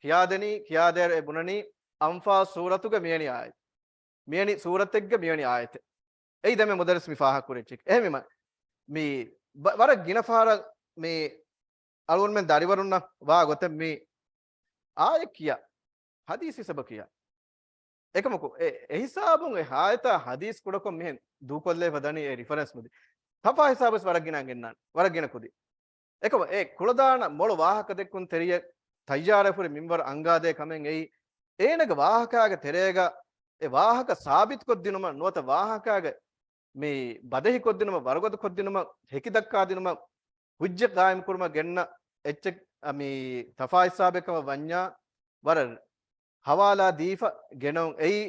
ކިޔާދެނީ، ކިޔާދޭރު އެ ބުނަނީ އަންފާލް ސޫރަތުގެ މިވެނި އާޔަތް. މިވެނި ސޫރަތެއްގެ މިވެނި އާޔަތެއް. އެއީ ދެންމެ މުދައްރިސް މި ފާހަގަކުރި އެއްޗެއް. އެހެންވީމަ، މި ބަ-، ވަރަށް ގިނަ ފަހަރަށް މި އަޅުގަނޑުމެން ދަރިވަރުންނަށް ވާ ގޮތެއް މި އާޔަތް ކިޔާ، ޙަދީޘް ހިސާބަށް ކިޔާ. އެކަމަކު، އެ، އެހިސާބުން އެ އާޔަތާ ޙަދީޘް ކުޑަކޮށް މިހެން ދޫކޮށްލައިފަ ދަނީ އެ ރިފަރެންސް މުދި. ތަފާ ހިސާބުވެސް ވަރަށް ގިނަ ގެންނާނެ. ވަރަށް ގިނަ ކުދި. އެކަމަ އެ ކުޅަދާނަ މޮޅު ވާހަކަ ދެއްކުން ތެރެޔަށް ތައްޔާރަށް ހުރި މިންވަރު އަންގާދޭ ކަމެއް އެއީ، އޭނަގެ ވާހަކާގެ ތެރޭގަ އެ ވާހަކަ ސާބިތުކޮށްދިނުމަށް ނުވަތަ ވާހަކާގެ މި ބަދަހިކޮށްދިނުމަށް، ވަރުގަދަކޮށްދިނުމަށް، ހެކިދައްކާދިނުމަށް، ހުއްޖަ ޤާއިމްކުރުމަށް ގެންނަ އެއްޗެއް، މި ތަފާ ހިސާބެއް ކަމަށް ވަންޏާ، ވަރަށް ހަވާލާ ދީފަ ގެނައުން އެއީ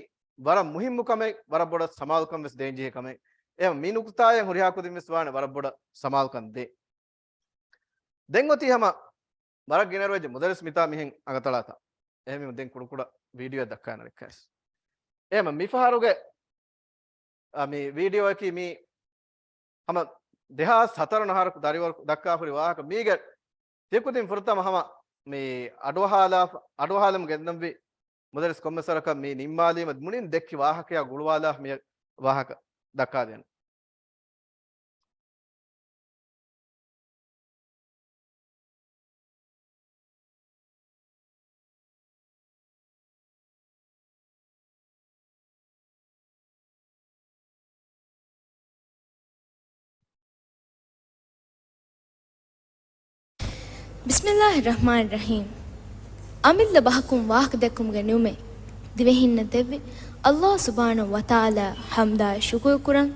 ވަރަށް މުހިއްމު ކަމެއް، ވަރަށް ބޮޑަށް ސަމާލުކަން ވެސް ދޭންޖެހޭ ކަމެއް. އެ މި ނުކުތާއަށް ހުރިހާ ކުދިން ވެސް ވާނެ ވަރަށް ބޮޑަށް ސަމާލުކަން ދޭ. ދެން އޮތީ ހަމަ ވަރަށް ގިނަ ރޮއެޖެ މުދައްރިސް މިތާ މިހެން އަނގަތަޅާތާ. އެހެންވީމަ ދެން ކުޑަކުޑަ ވީޑިއޯއެއް ދައްކާނަ ރެއްކައިސް. އެހެމަ މިފަހަރުގެ، އަ، މި ވީޑިއޯއަކީ މި ހަމަ ދެހާސް ހަތަރު ނަހަރަކު ދަރިވަރަކު ދައްކާފަ ހުރި ވާހަކަ މީގެ ތިކުދިން ފުރަތަމަ ހަމަ މި އަޑުއަހާލާފަ، އަޑުއަހާލަމު ގެންދަންވީ މުދައްރިސް ކޮންމެސް ވަރަކަށް މި ނިންމާލީމަ މުޅިން ދެއްކި ވާހަކަޔާ ގުޅުވާލާ މި ވާހަކަ ދައްކާލިޔަން. ބިސްމިއްލާހި ރަޙްމާނި ރަޙީމް. އަމިއްލަ ބަހަކުން ވާހަކަ ދެއްކުމުގެ ނިޢުމަތް ދިވެހިންނަށް ދެއްވި އައްލާހު ސުބްޙާނަހު ވަތަޢާލާ ޙަމްދާއި ޝުކުރު ކުރަން.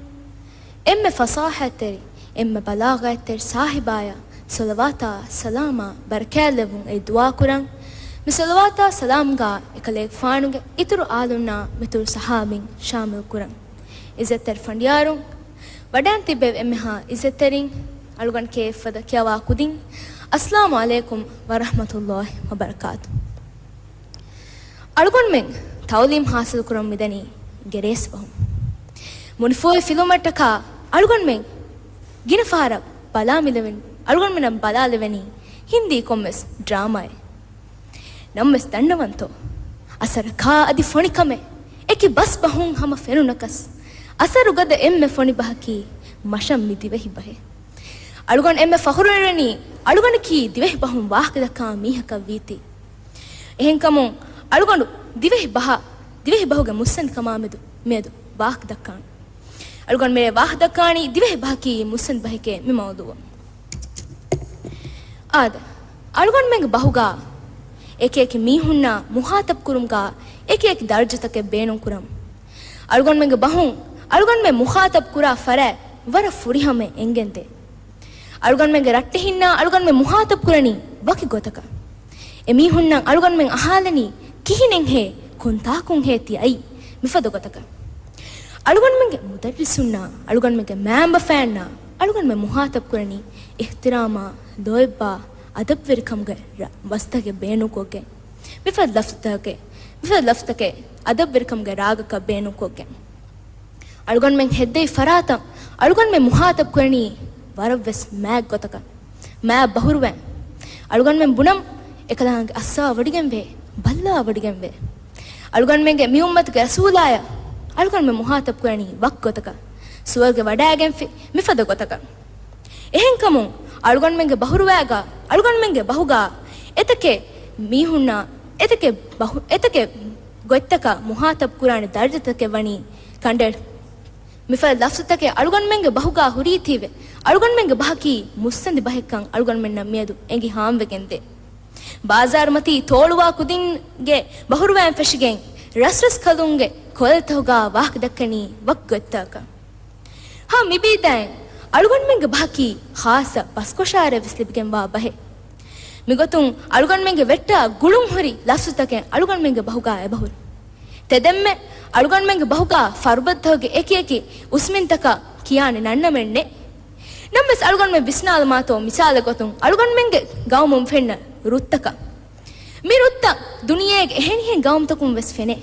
އެންމެ ފަޞާޙަތްތެރި، އެންމެ ބަލާޣަތްތެރި ސާހިބާޔާ ޞަލަވާތާ ސަލާމާ ބަރަކާތްލެއްވުން އެ ދުޢާ ކުރަން. މި ޞަލަވާތާ ސަލާމްގާ އެކަލޭގެފާނުގެ އިތުރު އާލުންނާ މިތުރު ޞަޙާބީން ޝާމިލް ކުރަން. އިއްޒަތްތެރި ފަނޑިޔާރުން، ވަޑައިން ތިއްބެވި އެންމެހާ އިއްޒަތްތެރިން، އަޅުގަނޑު ކޭއްފަދަ ކިޔަވާ ކުދިން، އައްސަލާމު ޢަލައިކުމް ވަރަޙްމަތުﷲި ވަބަރަކާތު. އަޅުގަނޑުމެން ތަޢުލީމް ޙާޞިލު ކުރަން މިދަނީ ގެރޭސް ބަހުން. މުނިފޫހި ފިލުމަށްޓަކާ އަޅުގަނޑުމެން ގިނަ ފަހަރަށް ބަލާ މިލެވެން، އަޅުގަނޑުމެންނަށް ބަލާލެވެނީ ހިންދީ ކޮންމެސް ޑްރާމާއެއް. ނަމަވެސް ދަންނަވަންތޯ؟ އަސަރަކާ އަދި ފޮނިކަމެއް އެކި ބަސް ބަހުން ހަމަ ފެނުނަކަސް، އަސަރު ގަދަ އެންމެ ފޮނި ބަހަކީ މަށަށް މި ދިވެހި ބަހެއް. އަޅުގަނޑު އެންމެ ފަޚުރުވެވެނީ އަޅުގަނޑަކީ ދިވެހި ބަހުން ވާހަކަ ދައްކާ މީހަކަށް ވީތީ. އެހެންކަމުން އަޅުގަނޑު ދިވެހި ބަހާ، ދިވެހި ބަހުގެ މުއްސަނދި ކަމާ މެދު، މިއަދު ވާހަކަ ދައްކާނެ. އަޅުގަނޑު މިރޭ ވާހަކަ ދައްކާނީ ދިވެހި ބަހަކީ މުއްސަނދި ބަހެކޭ މި މައުޟޫޢަށް. އާދެ، އަޅުގަނޑުމެންގެ ބަހުގާ އެކިއެކި މީހުންނާ މުޚާޠަބު ކުރުމުގާ އެކިއެކި ދަރަޖަތަކެއް ބޭނުން ކުރަން. އަޅުގަނޑުމެންގެ ބަހުން އަޅުގަނޑުމެން މުޚާޠަބު ކުރާ ފަރާތް ވަރަށް ފުރިހަމައަށް އެނގެންދޭ. އަޅުގަނޑުމެންގެ ރައްޓެހިންނާ އަޅުގަނޑުމެން މުޚާޠަބު ކުރަނީ ވަކި ގޮތަކަށް. އެމީހުންނަށް އަޅުގަނޑުމެން އަހާލަނީ ކިހިނެއްހޭ، ކޮންތާކުންހޭ ތި އައީ، މިފަދަ ގޮތަކަށް. އަޅުގަނޑުމެންގެ މުދައްރިސުންނާ އަޅުގަނޑުމެންގެ މައިންބަފައިންނާ އަޅުގަނޑުމެން މުޚާޠަބު ކުރަނީ އިޙްތިރާމާ، ލޯތްބާ، އަދަބުވެރިކަމުގެ ރަ-، ބަސްތަކެއް ބޭނުންކޮށްގެން. މިފަދަ ލަފްޒުތަކެއް، މިފަދަ ލަފްޒުތަކެއް އަދަބުވެރިކަމުގެ ރާގަކަށް ބޭނުންކޮށްގެން. އަޅުގަނޑުމެން ހެއްދެވި ފަރާތަށް އަޅުގަނޑުމެން މުޚާޠަބު ކުރަނީ ވަރަށްވެސް މާތް ގޮތަކަށް، މާތް ބަހުރުވައިން. އަޅުގަނޑުމެން ބުނަން އެކަލާނގެ އައްސާ ވޮޑިގެންވޭ، ބައްލާ ވޮޑިގެންވޭ. އަޅުގަނޑުމެންގެ މި އުއްމަތުގެ ރަސޫލާޔަށް އަޅުގަނޑުމެން މުޚާޠަބު ކުރަނީ ވަކި ގޮތަކަށް، ސުވަރުގެ ވަޑައިގެންފި މިފަދަ ގޮތަކަށް. އެހެންކަމުން އަޅުގަނޑުމެންގެ ބަހުރުވައިގާ، އަޅުގަނޑުމެންގެ ބަހުގާ އެތަކެއް މީހުންނާ އެތަކެއް ބަހު-، އެތަކެއް ގޮތްތަކަށް މުޚާޠަބު ކުރާނެ ދަރަޖަތަކެއް ވަނީ ކަނޑައެޅި. މިފަދަ ލަފްޒުތަކެއް އަޅުގަނޑުމެންގެ ބަހުގާ ހުރީތީވެ، އަޅުގަނޑުމެންގެ ބަހަކީ މުއްސަނދި ބަހެއްކަން އަޅުގަނޑުމެންނަށް މިއަދު އެނގި ހާމަވެގެންދޭ. ބާޒާރުމަތީ ތޯޅުވާ ކުދިންގެ ބަހުރުވައިން ފެށިގެން ރަސްރަސްކަލުންގެ ކޮލަލަތަކުގާ ވާހަކަ ދައްކަނީ ވަކި ގޮތްތަކަކަށް. ހަމަ މިބީދައިން އަޅުގަނޑުމެންގެ ބަހަކީ ޚާއްޞަ ބަސްކޮށާރެއް ވެސް ލިބިގެންވާ ބަހެއް. މިގޮތުން އަޅުގަނޑުމެންގެ ވެއްޓާ ގުޅުންހުރި ލަފްޒުތަކެއް އަޅުގަނޑުމެންގެ ބަހުގާ އެބަހުރި. ތެދެންމެ އަޅުގަނޑުމެންގެ ބަހުގާ ފަރުބަދަތަކުގެ އެކިއެކި އުސްމިންތަކަށް ކިޔާނެ ނަންނަމެއް ނެތް. ނަމަވެސް އަޅުގަނޑުމެން ވިސްނާލަމާތޯ މިސާލެއް ގޮތުން އަޅުގަނޑުމެންގެ ގައުމުން ފެންނަ ރުއްތަކަށް. މި ރުއްތައް ދުނިޔޭގެ އެހެނިހެން ގައުމުތަކުން ވެސް ފެނޭ.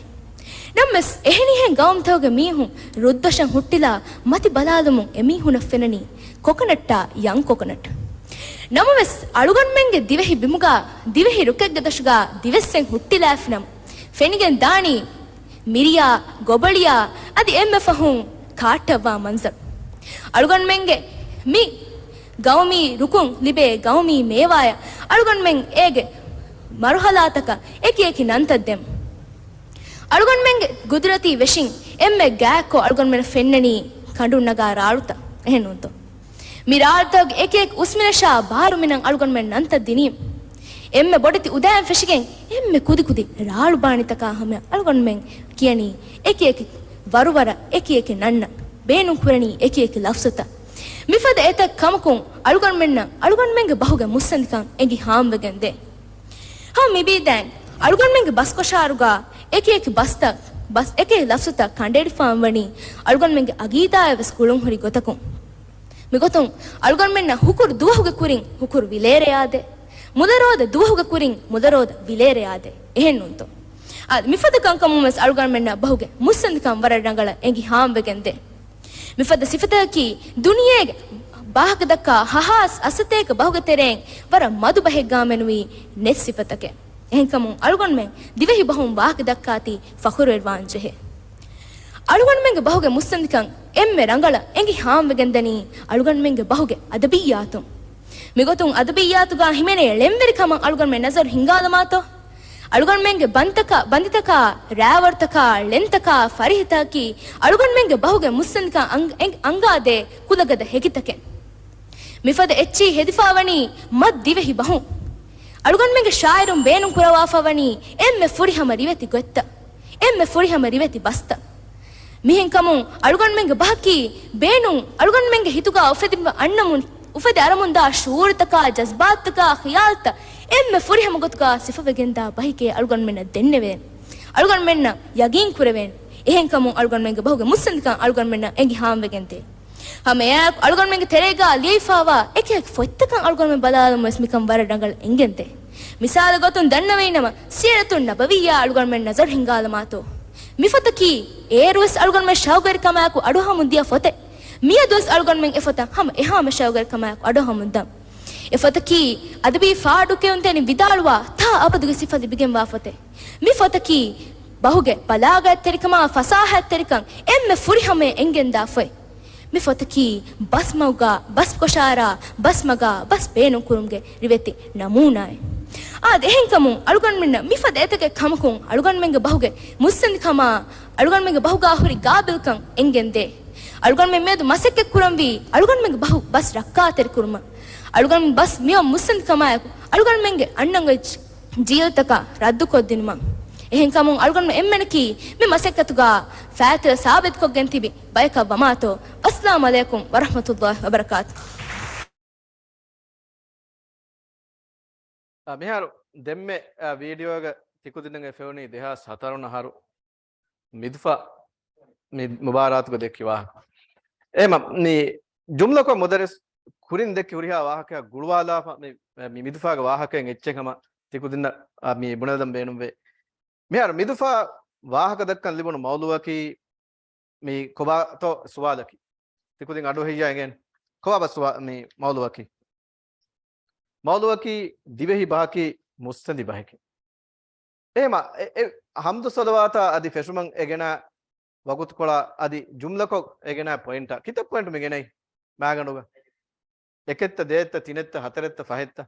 ނަމަވެސް އެހެނިހެން ގައުމުތަކުގެ މީހުން ރުއްދޮށަށް ހުއްޓިލާ މަތި ބަލާލުމުން އެމީހުނަށް ފެންނަނީ ކޮކަނަޓްއާ ޔަން ކޮކަނަޓް. ނަމަވެސް އަޅުގަނޑުމެންގެ ދިވެހި ބިމުގާ ދިވެހި ރުކެއްގެ ދޮށުގާ ދިވެއްސެއް ހުއްޓިލާފިނަމަ ފެނިގެން ދާނީ މިރިޔާ، ގޮބޮޅިޔާ އަދި އެންމެ ފަހުން ކާއްޓަށްވާ މަންޒަރު. އަޅުގަނޑުމެންގެ މި ގައުމީ ރުކުން ލިބޭ ގައުމީ މޭވާޔަށް އަޅުގަނޑުމެން އޭގެ މަރުހަލާތަކަށް އެކި އެކި ނަންތައް ދެމު. އަޅުގަނޑުމެންގެ ގުދުރަތީ ވެށިން އެންމެ ގާތްކޮށް އަޅުގަނޑުމެންނަށް ފެންނަނީ ކަނޑުން ނަގާ ރާޅުތައް، އެހެންނޫންތޯ؟ މި ރާޅުތަކުގެ އެކި އެކި އުސްމިނަށާ ބާރުމިނަން އަޅުގަނޑުމެން ނަންތައް ދިނީމު. އެންމެ ބޮޑެތި އުދާއިން ފެށިގެން އެންމެ ކުދިކުދި ރާޅު ބާނީތަކާ ހަމަޔަށް އަޅުގަނޑުމެން ކިޔަނީ އެކި އެކި ވަރުވަރަށް އެކި އެކި ނަންނަން ބޭނުން ކުރަނީ އެކި އެކި ލަފްޒުތައް. މިފަދަ އެތައް ކަމަކުން އަޅުގަނޑުމެންނަށް އަޅުގަނޑުމެންގެ ބަހުގެ މުއްސަނދިކަން އެނގި ހާމަވެގެން ދޭ. ހަމަ މިބީދައިން އަޅުގަނޑުމެންގެ ބަސްކޮށާރުގާ އެކި އެކި ބަސްތައް، ބަސް އެކި ލަފްޒުތައް ކަނޑައެޅިފާން ވަނީ އަޅުގަނޑުމެންގެ އަގީދާއެއް ވެސް ގުޅުންހުރި ގޮތަކުން. މިގޮތުން އަޅުގަނޑުމެންނަށް ހުކުރު ދުވަހުގެ ކުރިން ހުކުރު ވިލޭރެޔާދޭ، މުލަރޯދަ ދުވަހުގެ ކުރިން މުލަރޯދަ ވިލޭރެޔާދޭ، އެހެންނޫންތޯ؟ އާ، މިފަދަ ކަންކަމުން ވެސް އަޅުގަނޑުމެންނަށް ބަހުގެ މުއްސަނދިކަން ވަރަށް ރަނގަޅަށް އެނގި ހާމަވެގެން ދޭ. މިފަދަ ސިފަތަކަކީ ދުނިޔޭގެ ވާހަކަދައްކާ ހަހާސް އަސަތޭކަ ބަހުގެ ތެރެއިން ވަރަށް މަދު ބަހެއްގާ މެނުވީ ނެތް ސިފަތަކެއް. އެހެންކަމުން އަޅުގަނޑުމެން ދިވެހި ބަހުން ވާހަކަ ދައްކާތީ ފަޚުރުވެރިވާން ޖެހޭ. އަޅުގަނޑުމެންގެ ބަހުގެ މުއްސަނދިކަން އެންމެ ރަނގަޅަށް އެނގި ހާމަވެގެންދަނީ އަޅުގަނޑުމެންގެ ބަހުގެ އަދަބިއްޔާތުން. މިގޮތުން އަދަބިއްޔާތުގަ ހިމެނޭ ޅެންވެރިކަމަށް އަޅުގަނޑުމެން ނަޒަރު ހިންގާލަމާތޯ؟ އަޅުގަނޑުމެންގެ ބަންތަކާ، ބަނދިތަކާ، ރާވަރުތަކާ، ޅެންތަކާ، ފަރިހިތަކީ އަޅުގަނޑުމެންގެ ބަހުގެ މުއްސަނދިކަން އަން-، އެން-، އަންގާދޭ ކުލަގަދަ ހެކިތަކެއް. މިފަދަ އެއްޗިހި ހެދިފާވަނީ މަދު ދިވެހި ބަހުން. އަޅުގަނޑުމެންގެ ޝާއިރުން ބޭނުން ކުރަވާފަ ވަނީ އެންމެ ފުރިހަމަ ރިވެތި ގޮތްތައް، އެންމެ ފުރިހަމަ ރިވެތި ބަސްތައް. މިހެންކަމުން އަޅުގަނޑުމެންގެ ބަހަކީ ބޭނުން އަޅުގަނޑުމެންގެ ހިތުގަ އުފެދި އަންނަމުން، އުފެދި އަރަމުންދާ ޝުޢޫރުތަކާ، ޖަޒްބާތުތަކާ، ޚިޔާލުތައް އެންމެ ފުރިހަމަ ގޮތުގަ ސިފަވެގެންދާ ބަހެކޭ އަޅުގަނޑުމެންނަށް ދެންނެވޭނެ. އަޅުގަނޑުމެންނަށް ޔަގީން ކުރެވޭނެ. އެހެންކަމުން އަޅުގަނޑުމެންގެ ބަހުގެ މުއްސަނދިކަން އަޅުގަނޑުމެންނަށް އެނގި ހާމަވެގެންދޭ. ހަމަ އެއާއެކު އަޅުގަނޑުމެންގެ ތެރޭގަ ލިޔެފާވާ އެކިއެކި ފޮތްތަކަށް އަޅުގަނޑުމެން ބަލާލަމުން ވެސް މިކަން ވަރަށް ރަނގަޅަށް އެނގެންދޭ. މިސާލެއް ގޮތުން ދަންނަވައިނަމަ، ސީރަތުން ނަބަވިއްޔާ އަޅުގަނޑުމެން ނަޒަރު ހިންގާލަމާތޯ؟ މި ފޮތަކީ އޭރުވެސް އަޅުގަނޑުމެން ޝައުގުވެރިކަމާއެކު އަޑުއަހަމުން ދިޔަ ފޮތެއް. މިއަދުވެސް އަޅުގަނޑުމެން އެ ފޮތަށް ހަމަ އެހާމެ ޝައުގުވެރިކަމާއެކު އަޑުއަހަމުން ދަން. އެ ފޮތަކީ އަދަބީ ފާޑުކެއުންތެރިން ވިދާޅުވާ ތާ އަބަދުގެ ސިފަ ލިބިގެންވާ ފޮތެއް. މި ފޮތަކީ ބަހުގެ ބަލާޣަތްތެރިކަމާ ފަސާހަތްތެރިކަން އެންމެ ފުރިހަމަޔަށް އެނގެންދާ ފޮތް. މި ފޮތަކީ ބަސްމަގާ، ބަސްކޮށާރާ، ބަސްމަގާ، ބަސް ބޭނުންކުރުމުގެ ރިވެތި ނަމޫނާއެއް. އާދެ، އެހެންކަމުން އަޅުގަނޑުމެންނަށް މިފަދަ އެތަކެއް ކަމަކުން އަޅުގަނޑުމެންގެ ބަހުގެ މުއްސަނދިކަމާ، އަޅުގަނޑުމެންގެ ބަހުގާ ހުރި ގާބިލްކަން އެނގެންދޭ. އަޅުގަނޑުމެން މިއަދު މަސައްކަތް ކުރަންވީ އަޅުގަނޑުމެންގެ ބަހު ބަސް ރައްކާތެރިކުރުމަށް. އަޅުގަނޑުމެން ބަސް މިއޮތް މުއްސަނދިކަމާއެކު އަޅުގަނޑުމެންގެ އަންނަން އޮތް ޖީލްތަކަށް ރައްދުކޮށްދިނުމަށް. އެހެންކަމުން އަޅުގަނޑުމެން އެންމެނަކީ މި މަސައްކަތުގަ ފާއިތުވެ ސާބިތުކޮށްގެން ތިބި ބަޔަކަށް ވަމާތޯ. އައްސަލާމު ޢަލައިކުމް ވަރަޙްމަތުﷲި ވަބަރަކާތު. އާ، މިހާރު ދެންމެ، އާ، ވީޑިއޯގަ ތިކުދިންނަށް އެ ފެނުނީ ދެހާސް ހަތަރު އަހަރު މިދުފާ މި މުބާރާތުގަ ދެއްކި ވާހަކަ. އެހެމަ މި ޖުމްލަކޮށް މުދައްރިސް ކުރިން ދެއްކި ހުރިހާ ވާހަކައަށް ގުޅުވާލާފަ މި، މި މިދުފާގެ ވާހަކައިން އެއްޗެއް ހަމަ ތިކުދިންނަށް، އާ، މި ބުނެލަން ބޭނުންވޭ. މިހާރު މިދުފާ ވާހަކަ ދައްކަން ލިބުނު މައުޟޫއަކީ މި ކޮބާތޯ ސުވާލަކީ. ތިކުދިން އަޑުއެހިއްޔާ އެނގޭނެ. ކޮބާބާ ސުވާ-، މި މައުޟޫއަކީ. މައުޟޫއަކީ ދިވެހި ބަހަކީ މުއްސަނދި ބަހެކޭ. އެހެމަ އެ، އެ ޙަމްދު ޞަލަވާތާ އަދި ފެށުމަށް އެ ގެނާ ވަގުތުކޮޅާ އަދި ޖުމްލަކޮށް އެ ގެނާ ޕޮއިންޓާ ކިތައް ޕޮއިންޓު މި ގެނައީ މާގަނޑުގަ؟ އެކެއްތަ ދެއެއްތަ ތިނެއްތަ ހަތަރެއްތަ ފަހެއްތަ؟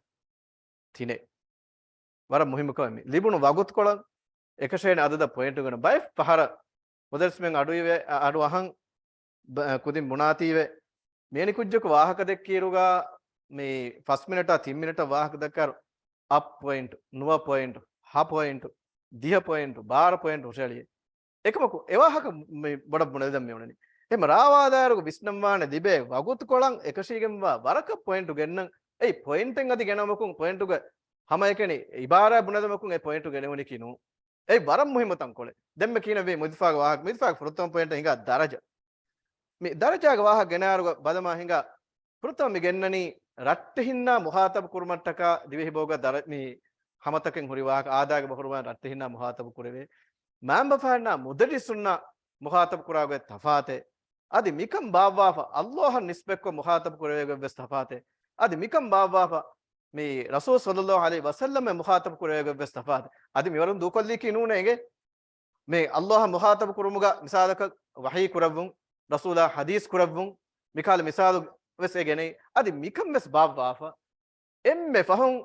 ތިނެއް. ވަރަށް މުހިއްމު ކަމެއް މި. ލިބުނު ވަގުތުކޮޅަށް އެކަށޭނެ އަދަދަށް ޕޮއިންޓު ގެނަ ބައެއް ފަހަރަށް މުދައްރިސްމެން އަޑުއިވޭ، އަ-، އަޑު އަހަން ބަ-، ކުދިން ބުނާތީވެ. މިއެނި ކުއްޖަކު ވާހަކަ ދެއްކިއިރުގަ މި ފަސް މިނެޓާ ތިން މިނެޓަށް ވާހަކަ ދައްކާއިރު އަށް ޕޮއިންޓު، ނުވަ ޕޮއިންޓު، ހަ ޕޮއިންޓު، ދިހަ ޕޮއިންޓު، ބާރަ ޕޮއިންޓު ހުށައެޅިއެ. އެކަމަކު އެވާހަކަ މި ބޮޑަށް ބުނެލިދަން މި އުޅެނީ. އެހެމަ ރާވާލާއިރުގަ ވިސްނަންވާނެ ލިބޭ ވަގުތުކޮޅަށް އެކަށީގެންވާ ވަރަކަށް ޕޮއިންޓު ގެންނަން. އެއީ ޕޮއިންޓެއް އަދި ގެނައުމަކުން ޕޮއިންޓުގެ ހަމައެކަނި އިބާރާތް ބުނެލުމަކުން އެ ޕޮއިންޓު ގެނެވުނީކީ ނޫން. އެއީ ވަރަށް މުހިއްމު ތަންކޮޅެއް. ދެންމެ ކިހިނެއްވީ މިދުފާގެ ވާހަކަ؟ މިދުފާގެ ފުރަތަމަ ޕޮއިންޓަށް ހިނގާ ދަރަޖަ. މި ދަރަޖާގެ ވާހަކަ ގެނާއިރުގަ ބަލަމާ ހިނގާ ފުރަތަމަ މި ގެންނަނީ ރައްޓެހިންނާ މުޚާޠަބު ކުރުމަށްޓަކާ ދިވެހި ބަހުގަ ދަރަ-، މި ހަމަތަކެއް ހުރި ވާހަކަ. އާދައިގެ ބަހުރުވަން ރައްޓެހިންނާ މުޚާޠަބު ކުރެވޭ. މައިންބަފައިންނާ މުދައްރިސުންނާ މުޚާޠަބު ކުރާ ގޮތް ތަފާތެއް. އަދި މިކަން ބާއްވާފަ ﷲ އަށް ނިސްބަތްކޮށް މުޚާޠަބު ކުރެވޭ ގޮތްވެސް ތަފާތެއް. އަދި މިކަން ބާއްވާފަ މި ރަސޫލު ޞައްލަﷲ ޢަލައިހި ވަސައްލަމަށް މުޚާޠަބު ކުރެވޭ ގޮތްވެސް ތަފާތެއް. އަދި މިވަރުން ދޫކޮށްލީކީ ނޫނޭ އިނގޭ. މި ﷲ އަށް މުޚާޠަބު ކުރުމުގަ މިސާލަކަށް ވަޙީ ކުރައްވުން، ރަސޫލާ ޙަދީޘް ކުރައްވުން، މިކަހަލަ މިސާލު ވެސް އެ ގެނައީ. އަދި މިކަން ވެސް ބާއްވާފަ އެންމެ ފަހުން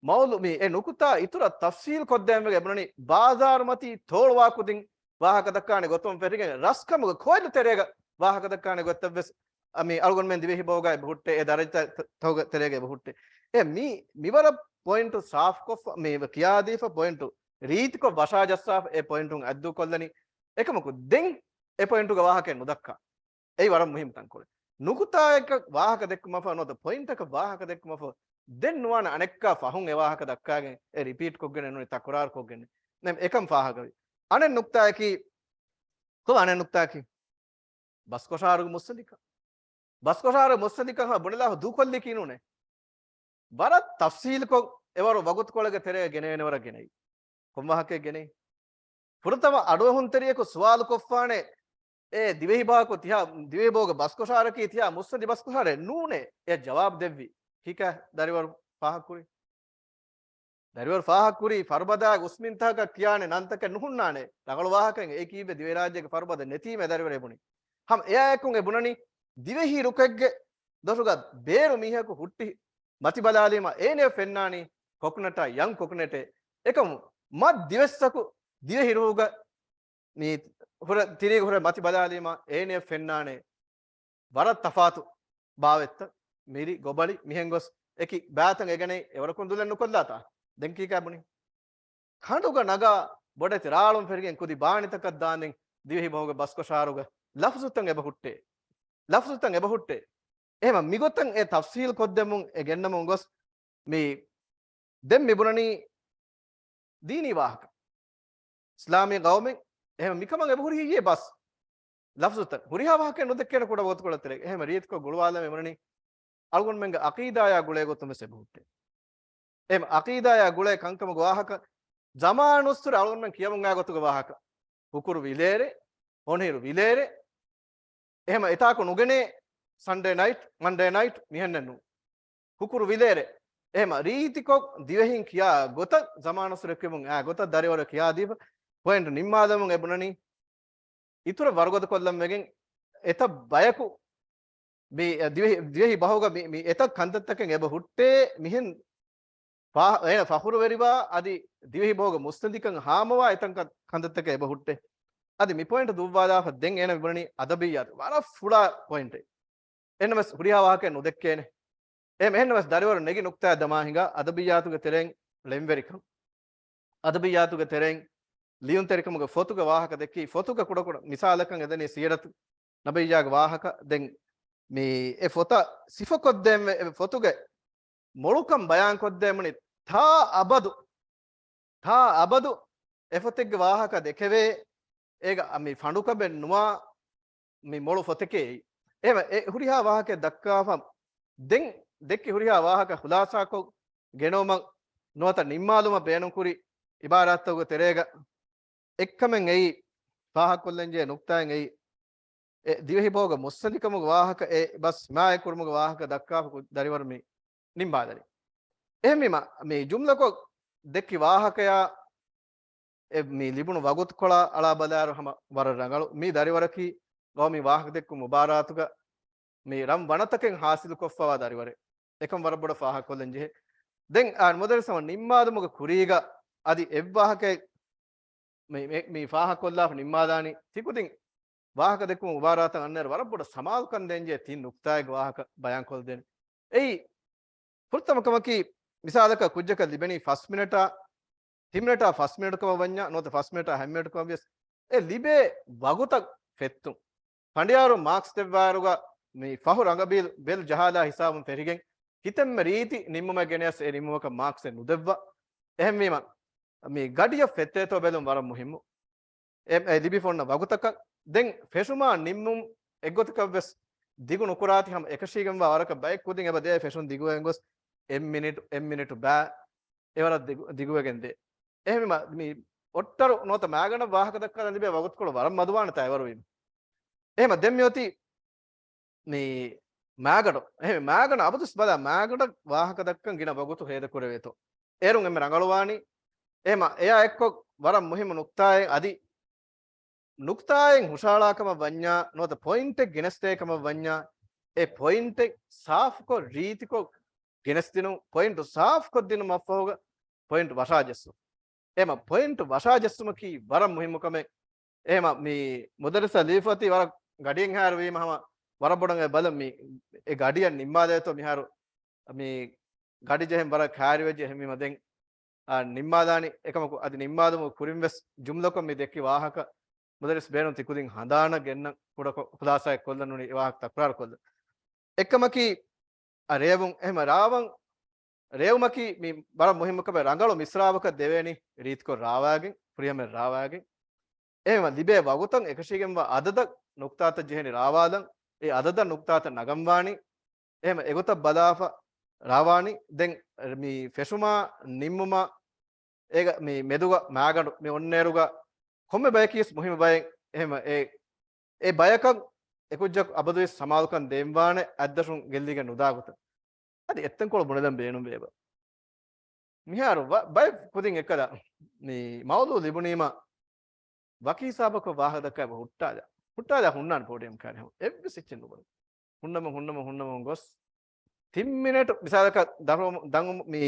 މައުޟޫ މި އެ ނުކުތާ އިތުރަށް ތަފްޞީލް ކޮށްދޭން ވެގެން ބުނަނީ، ބާޒާރުމަތީ ތޯޅުވާ ކުދިން ވާހަކަ ދައްކާނެ ގޮތުން ފެށިގެން ރަސްކަމުގެ ކޮއިލު ތެރޭގަ ވާހަކަ ދައްކާނެ ގޮތަށް ވެސް އަ، މި އަޅުގަނޑުމެން ދިވެހި ބަހުގައި ބެހުއްޓޭ، އެ ދަރަޖަތައް ތަ-، ތަކުގެ ތެރޭގައި ބެހުއްޓޭ. އެ މި، މިވަރަށް ޕޮއިންޓު ސާފުކޮށްފަ، މި ކިޔާދީފަ ޕޮއިންޓު ރީތިކޮށް ވަށާޖައްސާފަ އެ ޕޮއިންޓުން އައްދޫކޮށްލަނީ. އެކަމަކު ދެން އެ ޕޮއިންޓުގެ ވާހަކައެއް ނުދައްކާ. އެއީ ވަރަށް މުހިއްމު ތަންކޮޅެއް. ނުކުތާއަކަށް ވާހަކަ ދެއްކުމަށްފަހު ނުވަތަ ޕޮއިންޓަކަށް ވާހަކަ ދެއްކުމަށްފަހު ދެން ނުވާނެ އަނެއްކާ ފަހުން އެ ވާހަކަ ދައްކާގެން އެ ރިޕީޓް ކޮށްގެން ނޫނީ ތަކުރާރު ކޮށްގެން. ނަމަ އެކަން ފާހަގަވި. އަނެއް ނުކްތާއަކީ، ކޮބާ އަނެއް ނުކްތާއަކީ؟ ބަސްކޮށާރުގެ މުއްސަނދިކަން. ބަސްކޮށާރުގެ މުއްސަނދިކަން ހަމަ ބުނެލާފަ ދޫކޮށްލީކީ ނޫނޭ. ވަރަށް ތަފްސީލުކޮށް އެވަރު ވަގުތުކޮޅެއްގެ ތެރޭ ގެނެވޭނެ ވަރަށް ގެނައީ. ކޮން ވާހަކައެއް ގެނައީ؟ ފުރަތަމަ އަޑުއެހުންތެރިޔަކު ސުވާލުކޮށްފާނެ އެ ދިވެހިބަހަކު ތިހާ، ދިވެހިބަހުގެ ބަސްކޮށާރަކީ ތިހާ މުއްސަނދި ބަސްކޮށާރެއް ނޫނޭ. އެ ޖަވާބު ދެއްވި. ކިކަ ދަރިވަރު ފާހަގަކުރި. ދަރިވަރު ފާހަގަކުރީ ފަރުބަދާ އުސްމިންތަކަށް ކިޔާނެ ނަންތަކެއް ނުހުންނާނެ. ރަނގަޅު ވާހަކައެއް އެ ކީއްވެ ދިވެހިރާއްޖޭގެ ފަރުބަދަ ނެތީމޭ ދަރިވަރު އެބުނީ. ހަމަ އެއާއެކުން އެ ބުނަނީ ދިވެހި ރުކެއްގެ ދޮށުގަ ބޭރު މީހަކު ހުއްޓި މަތިބަލާލީމަ އޭނެ ފެންނާނީ ކޮކުނަޓާ ޔަން ކޮކުނެޓޭ. އެކަމު މަ ދިވެއްސަކު ދިވެހި ރުހުގަ މި ހުރެ، ތިރީގަ ހުރެ މަތި ބަލާލީމަ އޭނެ ފެންނާނެ ވަރަށް ތަފާތު ބާވަތްތައް، މިރި، ގޮބަޅި، މިހެން ގޮސް އެކި ބާތަން އެގަނެ އެވަރަކުން ދުލެއް ނުކޮށްލާތާ. ދެން ކީކާ ބުނި؟ ކަނޑުގަ ނަގާ ބޮޑެތި ރާޅުން ފެރިގެން ކުދި ބާނިތަކަށް ދާންދެން ދިވެހި ބަހުގެ ބަސްކޮށާރުގަ ލަފްޒުތައް އެބަ ހުއްޓޭ. ލަފްޒުތައް އެބަ ހުއްޓޭ. އެހެމަ މިގޮތަށް އެ ތަފްސީލް ކޮށްދެމުން އެ ގެންނަމުން ގޮސް މި ދެން މި ބުނަނީ ދީނީ ވާހަކަ. އިސްލާމީ ގައުމެއް އެހެމަ މިކަމަށް އެބަ ހުރި ހިއްޔޭ ބަސް. ލަފްޒުތައް ހުރިހާ ވާހަކައެއް ނުދެއްކޭނެ ކުޑަ ވަގުތުކޮޅެއް ތެރޭގަ. އެހެމަ ރީތިކޮށް ގުޅުވާލަމެ ބުނަނީ އަޅުގަނޑުމެންގެ އަޤީދާޔާ ގުޅޭ ގޮތުން ވެސް އެބަ ހުއްޓޭ. އެހެމަ އަޤީދާޔާ ގުޅޭ ކަންކަމުގެ ވާހަކަ ޒަމާނުއްސުރެ އަޅުގަނޑުމެން ކިޔަމުން އާ ގޮތުގެ ވާހަކަ. ހުކުރު ވިލޭރޭ، ހޮނިހިރު ވިލޭރޭ، އެހެމަ އެތާކު ނުގެނޭ ސަންޑޭ ނައިޓް، މަންޑޭ ނައިޓް މިހެންނެއް ނޫން. ހުކުރު ވިލޭރޭ. އެހެމަ ރީތިކޮށް ދިވެހިން ކިޔާ ގޮތަށް ޒަމާނުއްސުރެ ކިޔަމުން އާ ގޮތަށް ދަރިވަރު ކިޔާދީފަ ޕޮއިންޓް ނިންމާލަމުން އެ ބުނަނީ އިތުރަށް ވަރުގަދަކޮށްލަން ވެގެން އެތައް ބަޔަކު މި ދިވެހި، ދިވެހި ބަހުގަ މި، މި އެތައް ކަންތައްތަކެއް އެބަ ހުއްޓޭ މިހެން ފާ-، އޭނަ ފަޚުރުވެރިވާ އަދި ދިވެހި ބަހުގެ މުއްސަނދިކަން ހާމަވާ އެތައް ކަ-، ކަންތައްތަކެއް އެބަ ހުއްޓޭ. އަދި މި ޕޮއިންޓް ދުއްވާލާފަ ދެން އޭނަ މި ބުނަނީ އަދަބިއްޔާތު. ވަރަށް ފުޅާ ޕޮއިންޓެއް. އެންނަމެސް ހުރިހާ ވާހަކައެއް ނުދެއްކޭނެ. އެހެން، އެހެންނަމެސް ދަރިވަރު ނެގި ނުކްތާއަށް ދަމާ ހިނގާ އަދަބިއްޔާތުގެ ތެރެއިން ޅެންވެރިކަން. އަދަބިއްޔާތުގެ ތެރެއިން ލިޔުންތެރިކަމުގެ ފޮތުގެ ވާހަކަ ދެއްކީ، ފޮތުގެ ކުޑަކުޑަ މިސާލަކަށް އެދެނީ ސީރަތު ނަބައްޔާގެ ވާހަކަ. ދެން މި އެ ފޮތަށް ސިފަކޮށްދޭންވެ، އެ ފޮތުގެ މޮޅުކަން ބަޔާންކޮށްދޭންވަނީ ތާ އަބަދު، ތާ އަބަދު އެ ފޮތެއްގެ ވާހަކަ ދެކެވޭ، އޭގަ މި ފަނޑުކަމެއް ނުވާ މި މޮޅު ފޮތެކޭ. އެހެމަ އެ ހުރިހާ ވާހަކައެއް ދައްކާފަ، ދެން ދެއްކި ހުރިހާ ވާހަކަ ޚުލާސާކޮށް ގެނައުމަށް ނުވަތަ ނިންމާލުމަށް ބޭނުންކުރި އިބާރާތްތަކުގެ ތެރޭގަ އެއްކަމެއް އެއީ ފާހަގަކޮށްލަންޖެހޭ ނުކްތާއެއް އެއީ، އެ ދިވެހި ބަހުގެ މުއްސަނދިކަމުގެ ވާހަކަ އެ ބަސް ހިމާޔަތްކުރުމުގެ ވާހަކަ ދައްކާފަ ކު-، ދަރިވަރު މި ނިންމާލަނީ. އެހެންވީމަ، މި ޖުމްލަކޮށް ދެއްކި ވާހަކަޔާ އެ މި ލިބުނު ވަގުތުކޮޅާ އަޅާ ބަލާއިރު ހަމަ ވަރަށް ރަނގަޅު. މި ދަރިވަރަކީ ގައުމީ ވާހަކަދެއްކު މުބާރާތުގަ މި ރަން ވަނަތަކެއް ހާސިލުކޮށްފަވާ ދަރިވަރެއް. އެކަން ވަރަށް ބޮޑަށް ފާހަގަކޮށްލަން ޖެހޭ. ދެން އާ މުދައްރިސް ހަމަ ނިންމާލުމުގެ ކުރީގަ އަދި އެއްވާހަކައެއް މި، މި، މި ފާހަގަކޮށްލާފަ ނިންމާލާނީ ތިކުދިން ވާހަކަ ދެއްކުމުގެ މުބާރާތަށް އަންނައިރު ވަރަށް ބޮޑަށް ސަމާލުކަން ދޭންޖެހޭ ތިން ނުކްތާއެއްގެ ވާހަކަ ބަޔާންކޮށްދޭނެ. އެއީ، ފުރަތަމަ ކަމަކީ، މިސާލަކަށް ކުއްޖަކަށް ލިބެނީ ފަސް މިނެޓާ، ތިން މިނެޓާ ފަސް މިނެޓު ކަމަށް ވަންޏާ، ނުވަތަ ފަސް މިނެޓާ ހަތް މިނެޓު ކަމަށް ވިޔަސް، އެ ލިބޭ ވަގުތަށް ފެއްތުން. ފަނޑިޔާރު މާކްސް ދެއްވާއިރުގަ މި ފަހު ރަނގަބީލް ބެލް ޖަހާލާ ހިސާބުން ފެށިގެން، ކިތަންމެ ރީތި ނިންމުމެއް ގެނެޔަސް އެ ނިންމުމަކަށް މާކްސް އެއް ނުދެއްވާ. އެހެންވީމަ، މި ގަޑިއަށް ފެއްތޭތޯ ބެލުން ވަރަށް މުހިއްމު. އެ، އެ ލިބިފަ އޮންނަ ވަގުތަކަށް ދެން ފެށުމާ ނިންމުން އެއްގޮތަކަށް ވެސް ދިގު ނުކުރާތި ހަމަ އެކަށީގެންވާ ވަރަކަށް ބައެއް ކުދިން އެބަ ދޭ ފެށުން ދިގުވެގެން ގޮސް އެއް މިނިޓު، އެއް މިނިޓު ބާ އެވަރަށް ދިގު، ދިގުވެގެން ދޭ. އެހެންވީމަ މި އޮއްޓަރު ނުވަތަ މާގަނޑަށް ވާހަކަ ދައްކާލަން ލިބޭ ވަގުތުކޮޅު ވަރަށް މަދުވާނެތާ އެވަރުވީމަ. އެހެމަ ދެން މިއޮތީ މި މާގަނޑު. އެހެން މާގަނޑު އަބަދުސް ބަލާ މާގަނޑަށް ވާހަކަ ދައްކަން ގިނަ ވަގުތު ހޭދަކުރެވޭތޯ. އޭރުން އެންމެ ރަނގަޅުވާނީ. އެހެމަ އެއާ އެއްކޮށް ވަރަށް މުހިއްމު ނުކްތާއެއް އަދި ނުކްތާއެއް ހުށަހަޅާ ކަމަށް ވަންޏާ، ނުވަތަ ޕޮއިންޓެއް ގެނެސްދޭ ކަމަށް ވަންޏާ، އެ ޕޮއިންޓެއް ސާފުކޮށް، ރީތިކޮށް ގެނެސްދިނުން، ޕޮއިންޓު ސާފުކޮށްދިނުމަށްފަހުގަ ޕޮއިންޓު ވަށާޖެއްސުން. އެހެމަ ޕޮއިންޓު ވަށާޖެއްސުމަކީ ވަރަށް މުހިއްމު ކަމެއް. އެހެމަ މި މުދައްރިސާ ލިޔެފަ އޮތީ ވަރަށް ގަޑިއެއްހާއިރު ވީމަ ހަމަ ވަރަށް ބޮޑަށް އެ ބަލަން މި އެ ގަޑިއަށް ނިންމާލޭތޯ މިހާރު މި ގަޑި ޖެހެން ވަރަށް ކައިރިވެއްޖެ. އެހެންވީމަ ދެން އާ، ނިންމާލާނީ. އެކަމަކު އަދި ނިންމާލުމުގެ ކުރިން ވެސް ޖުމްލަކޮށް މި ދެއްކި ވާހަކަ މުދައްރިސް ބޭނުން ތިކުދިން ހަނދާނަށް ގެންނަން ކުޑަކޮށް ޚުލާސާއެއް ކޮށްލަން ނޫނީ އެ ވާހަކަ ތަކުރާރު ކޮށްލަން. އެއްކަމަކީ، އަ، ރޭވުން، އެހެމަ ރާވަން، ރޭވުމަކީ މި ވަރަށް މުހިއްމު ކަމެއް. ރަނގަޅު މިސްރާބަކަށް ދެވޭނީ ރީތިކޮށް ރާވާގެން، ފުރިހަމައަށް ރާވާގެން. އެހެމަ ލިބޭ ވަގުތަށް އެކަށީގެންވާ އަދަދަށް ނުކްތާތައް ޖެހެނީ ރާވާލަން. އެ އަދަދަށް ނުކްތާތައް ނަގަންވާނީ. އެހެމަ އެގޮތަށް ބަލާފަ ރާވާނީ. ދެން މި ފެށުމާ ނިންމުމާ އޭގަ މި މެދުގަ މާގަނޑު މި އޮންނައިރުގަ ކޮންމެ ބަޔަކީވެސް މުހިއްމު ބައެއް. އެހެމަ އެ، އެ ބަޔަކަށް އެކުއްޖަކު އަބަދުވެސް ސަމާލުކަން ދޭންވާނެ އަތްދަށުން ގެއްލިގެން ނުދާ ގޮތަށް. އަދި އެއްތަންކޮޅު ބުނެލަން ބޭނުންވޭބަ. މިހާރު ވަ-، ބައެއް ކުދިން އެއްކަލަ މި މައުޟޫ ލިބުނީމަ ވަކި ހިސާބަކަށް ވާހަކަ ދައްކާ އެބަ ހުއްޓާލާ. ހުއްޓާލާ ހުންނާނެ ޕޯޑިއަމް ކާރި ހަމަ. އެއްވެސް އެއްޗެއް ނުބުނެ. ހުންނަމުން، ހުންނަމުން، ހުންނަމުން ގޮސް ތިން މިނެޓު މިސާލަކަށް ދަރު-، ދަނގު މި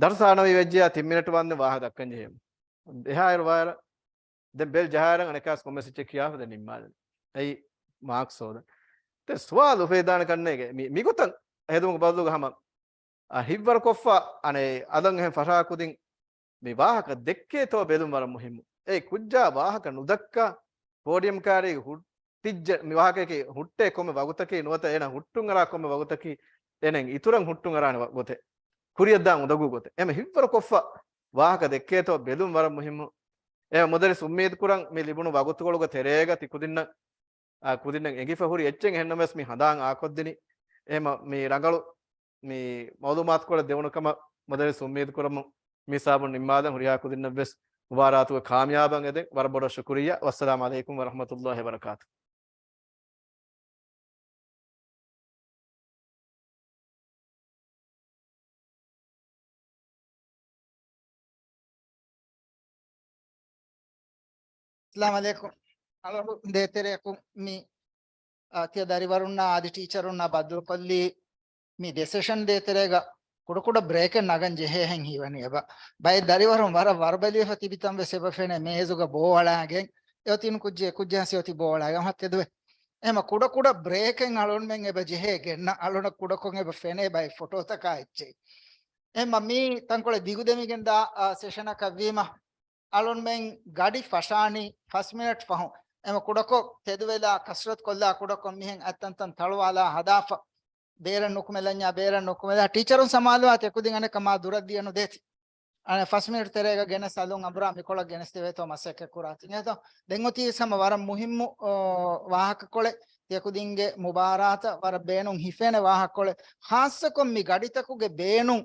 ދަރު ސާނަވީ ވެއްޖެޔާ ތިން މިނެޓު ވާންދެން ވާހަކަ ދައްކަން ޖެހޭ. އެހާއިރު ވާއިރަށް ދެން ބެލް ޖަހާއިރަށް އަނެއްކާސް ކޮންމެސް އެއްޗެއް ކިޔާފަ ދެން ނިންމާލެން. އެއީ މާކްސް ހޯދަން. ދެން ސުވާލު އުފެދިދާނެ ކަންނޭނގެ މި-، މިގޮތަށް ހެދުމުގެ ބަދަލުގަ ހަމަ އަ، ހިއްވަރުކޮށްފަ، އަނެއް، އަލަށް އެހެން ފަށާ ކުދިން މި ވާހަކަ ދެއްކޭތޯ ބެލުން ވަރަށް މުހިއްމު. އެ ކުއްޖާ ވާހަކަ ނުދައްކާ، ޕޯޑިއަމް ކާރީގަ ހުއްޓިއްޖެ، މި ވާހަކައަކީ ހުއްޓޭ ކޮންމެ ވަގުތަކީ ނުވަތަ އޭނަ ހުއްޓުން އަރާ ކޮންމެ ވަގުތަކީ އޭނަ އިތުރަށް ހުއްޓުން އަރާނެ ވަ-، ގޮތެއް. ކުރިއަށްދާން އުނދަގޫ ގޮތެއް. އެހެން ހިއްވަރުކޮށްފަ ވާހަކަ ދެއްކޭތޯ ބެލުން ވަރަށް މުހިއްމު. އެ މުދައްރިސް އުއްމީދު ކުރަން މި ލިބުނު ވަގުތުކޮޅުގެ ތެރޭގަ ތި ކުދިންނަށް އާ، ކުދިންނަށް އެނގިފަ ހުރި އެއްޗެއް އެހެންނަމަވެސް މި ހަނދާން އާކޮށްދިނީ. އެހެމަ މި ރަނގަޅު މި މައުލޫމާތުކޮޅެއް ދެވުނު ކަމަށް މުދައްރިސް އުއްމީދު ކުރަމުން މި ހިސާބުން ނިންމާލަން. ހުރިހާ ކުދިންނަށްވެސް މުބާރާތުގެ ކާމިޔާބަށް އެދެން. ވަރަށް ބޮޑަށް ޝުކުރިއްޔާ. ވައްސަލާމް ޢަލައިކުމް ވަރަޙްމަތުﷲ ވަބަރަކާތު. އައްސަލާމް ޢަލައިކުމް. އަޅުގަނޑު ދޭތެރެއަކުން މި، އާ، ތިޔަ ދަރިވަރުންނާ އަދި ޓީޗަރުންނާ ބައްދަލުކޮށްލީ މި ދެ ސެޝަން ދޭތެރޭގަ ކުޑަކުޑަ ބްރޭކެއް ނަގަން ޖެހޭހެން ހީވަނީ އެބަ. ބައެއް ދަރިވަރުން ވަރަށް ވަރުބަލިވެފަ ތިބިތަން ވެސް އެބަ ފެނޭ މޭޒުގަ ބޯ އަޅާގެން. އެއޮތީނު ކުއްޖެއް ކުއްޖެއް ހަސި އޮތީ ބޯ އަޅާގެން ހަތް ތެދުވެ. އެހެމަ ކުޑަކުޑަ ބްރޭކެއް އަޅުންމެން އެބަ ޖެހޭ ގެންނަ އަޅުނަށް ކުޑަކޮށް އެބަ ފެނޭ ބައެއް ފޮޓޯތަކާ އެއްޗެއް. އެހެމަ މީ ތަންކޮޅެއް ދިގުދެމިގެން ދާ، އާ، ސެޝަނަކަށްވީމަ. އަޅުންމެން ގަޑި ފަށާނީ ފަސް މިނެޓް ފަހުން. އެމަ ކުޑަކޮށް ތެދުވެލާ ކަސްރަތު ކޮށްލާ ކުޑަކޮށް މިހެން އަތްތަންތަން ތަޅުވާލާ ހަދާފަ. ބޭރަށް ނުކުމެލަންޏާ ބޭރަށް ނުކުމެލާ. ޓީޗަރުން ސަމާލުވާތި އެކުދިން އަނެއްކާ މާ ދުރަށް ދިޔަ ނުދޭތި. އަނެއް ފަސް މިނެޓް ތެރޭގަ ގެނެސް އަލުން އަނބުރާ މިކޮޅަށް ގެނެސްދެވޭތޯ މަސައްކަތް ކުރާތި. އެހެންތޯ؟ ދެން އޮތީ ހަމަ ވަރަށް މުހިއްމު، އޯ، ވާހަކަކޮޅެއް. ތިޔަކުދިންގެ މުބާރާތަށް ވަރަށް ބޭނުން ހިފޭނެ ވާހަކަކޮޅެއް. ޚާއްޞަކޮށް މި ގަޑިތަކުގެ ބޭނުން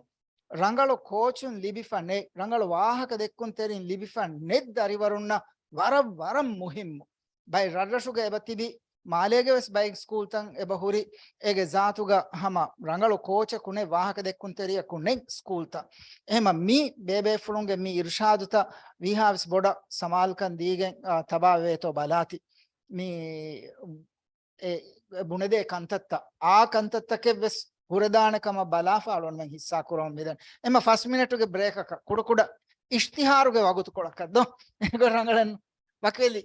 ރަނގަޅު ކޯޗުން ލިބިފަ ނެތް، ރަނގަޅު ވާހަކަ ދެއްކުންތެރިން ލިބިފަ ނެތް ދަރިވަރުންނަށް ވަރަށް، ވަރަށް މުހިއްމު. ބައެއް ރަށްރަށުގަ އެބަ ތިބި، މާލޭގެ ވެސް ބައެއް ސްކޫލްތައް އެބަ ހުރި، އޭގެ ޒާތުގަ ހަމަ ރަނގަޅު ކޯޗަކު ނެތް، ވާހަކަ ދެއްކުންތެރިޔަކު ނެތް ސްކޫލްތައް. އެހެމަ މި ބޭބޭފުޅުންގެ މި އިރުޝާދުތައް ވީހާވެސް ބޮޑަށް ސަމާލުކަން ދީގެން، އާ، ތަބާވެވޭތޯ ބަލާތި. މި އެ، އެ ބުނެދޭ ކަންތައްތައް، އާ ކަންތައްތަކެއް ވެސް ހުރެދާނެ ކަމަށް ބަލާފަ އަޅުގަނޑުމެން ހިއްސާ ކުރަމުން މިދަނީ. އެމަ ފަސް މިނެޓުގެ ބްރޭކަކަށް ކުޑަކުޑަ އިޝްތިހާރުގެ ވަގުތުކޮޅަކަށް ދޯ؟ އެގޮތް ރަނގަޅަށް ވަކިވެލި.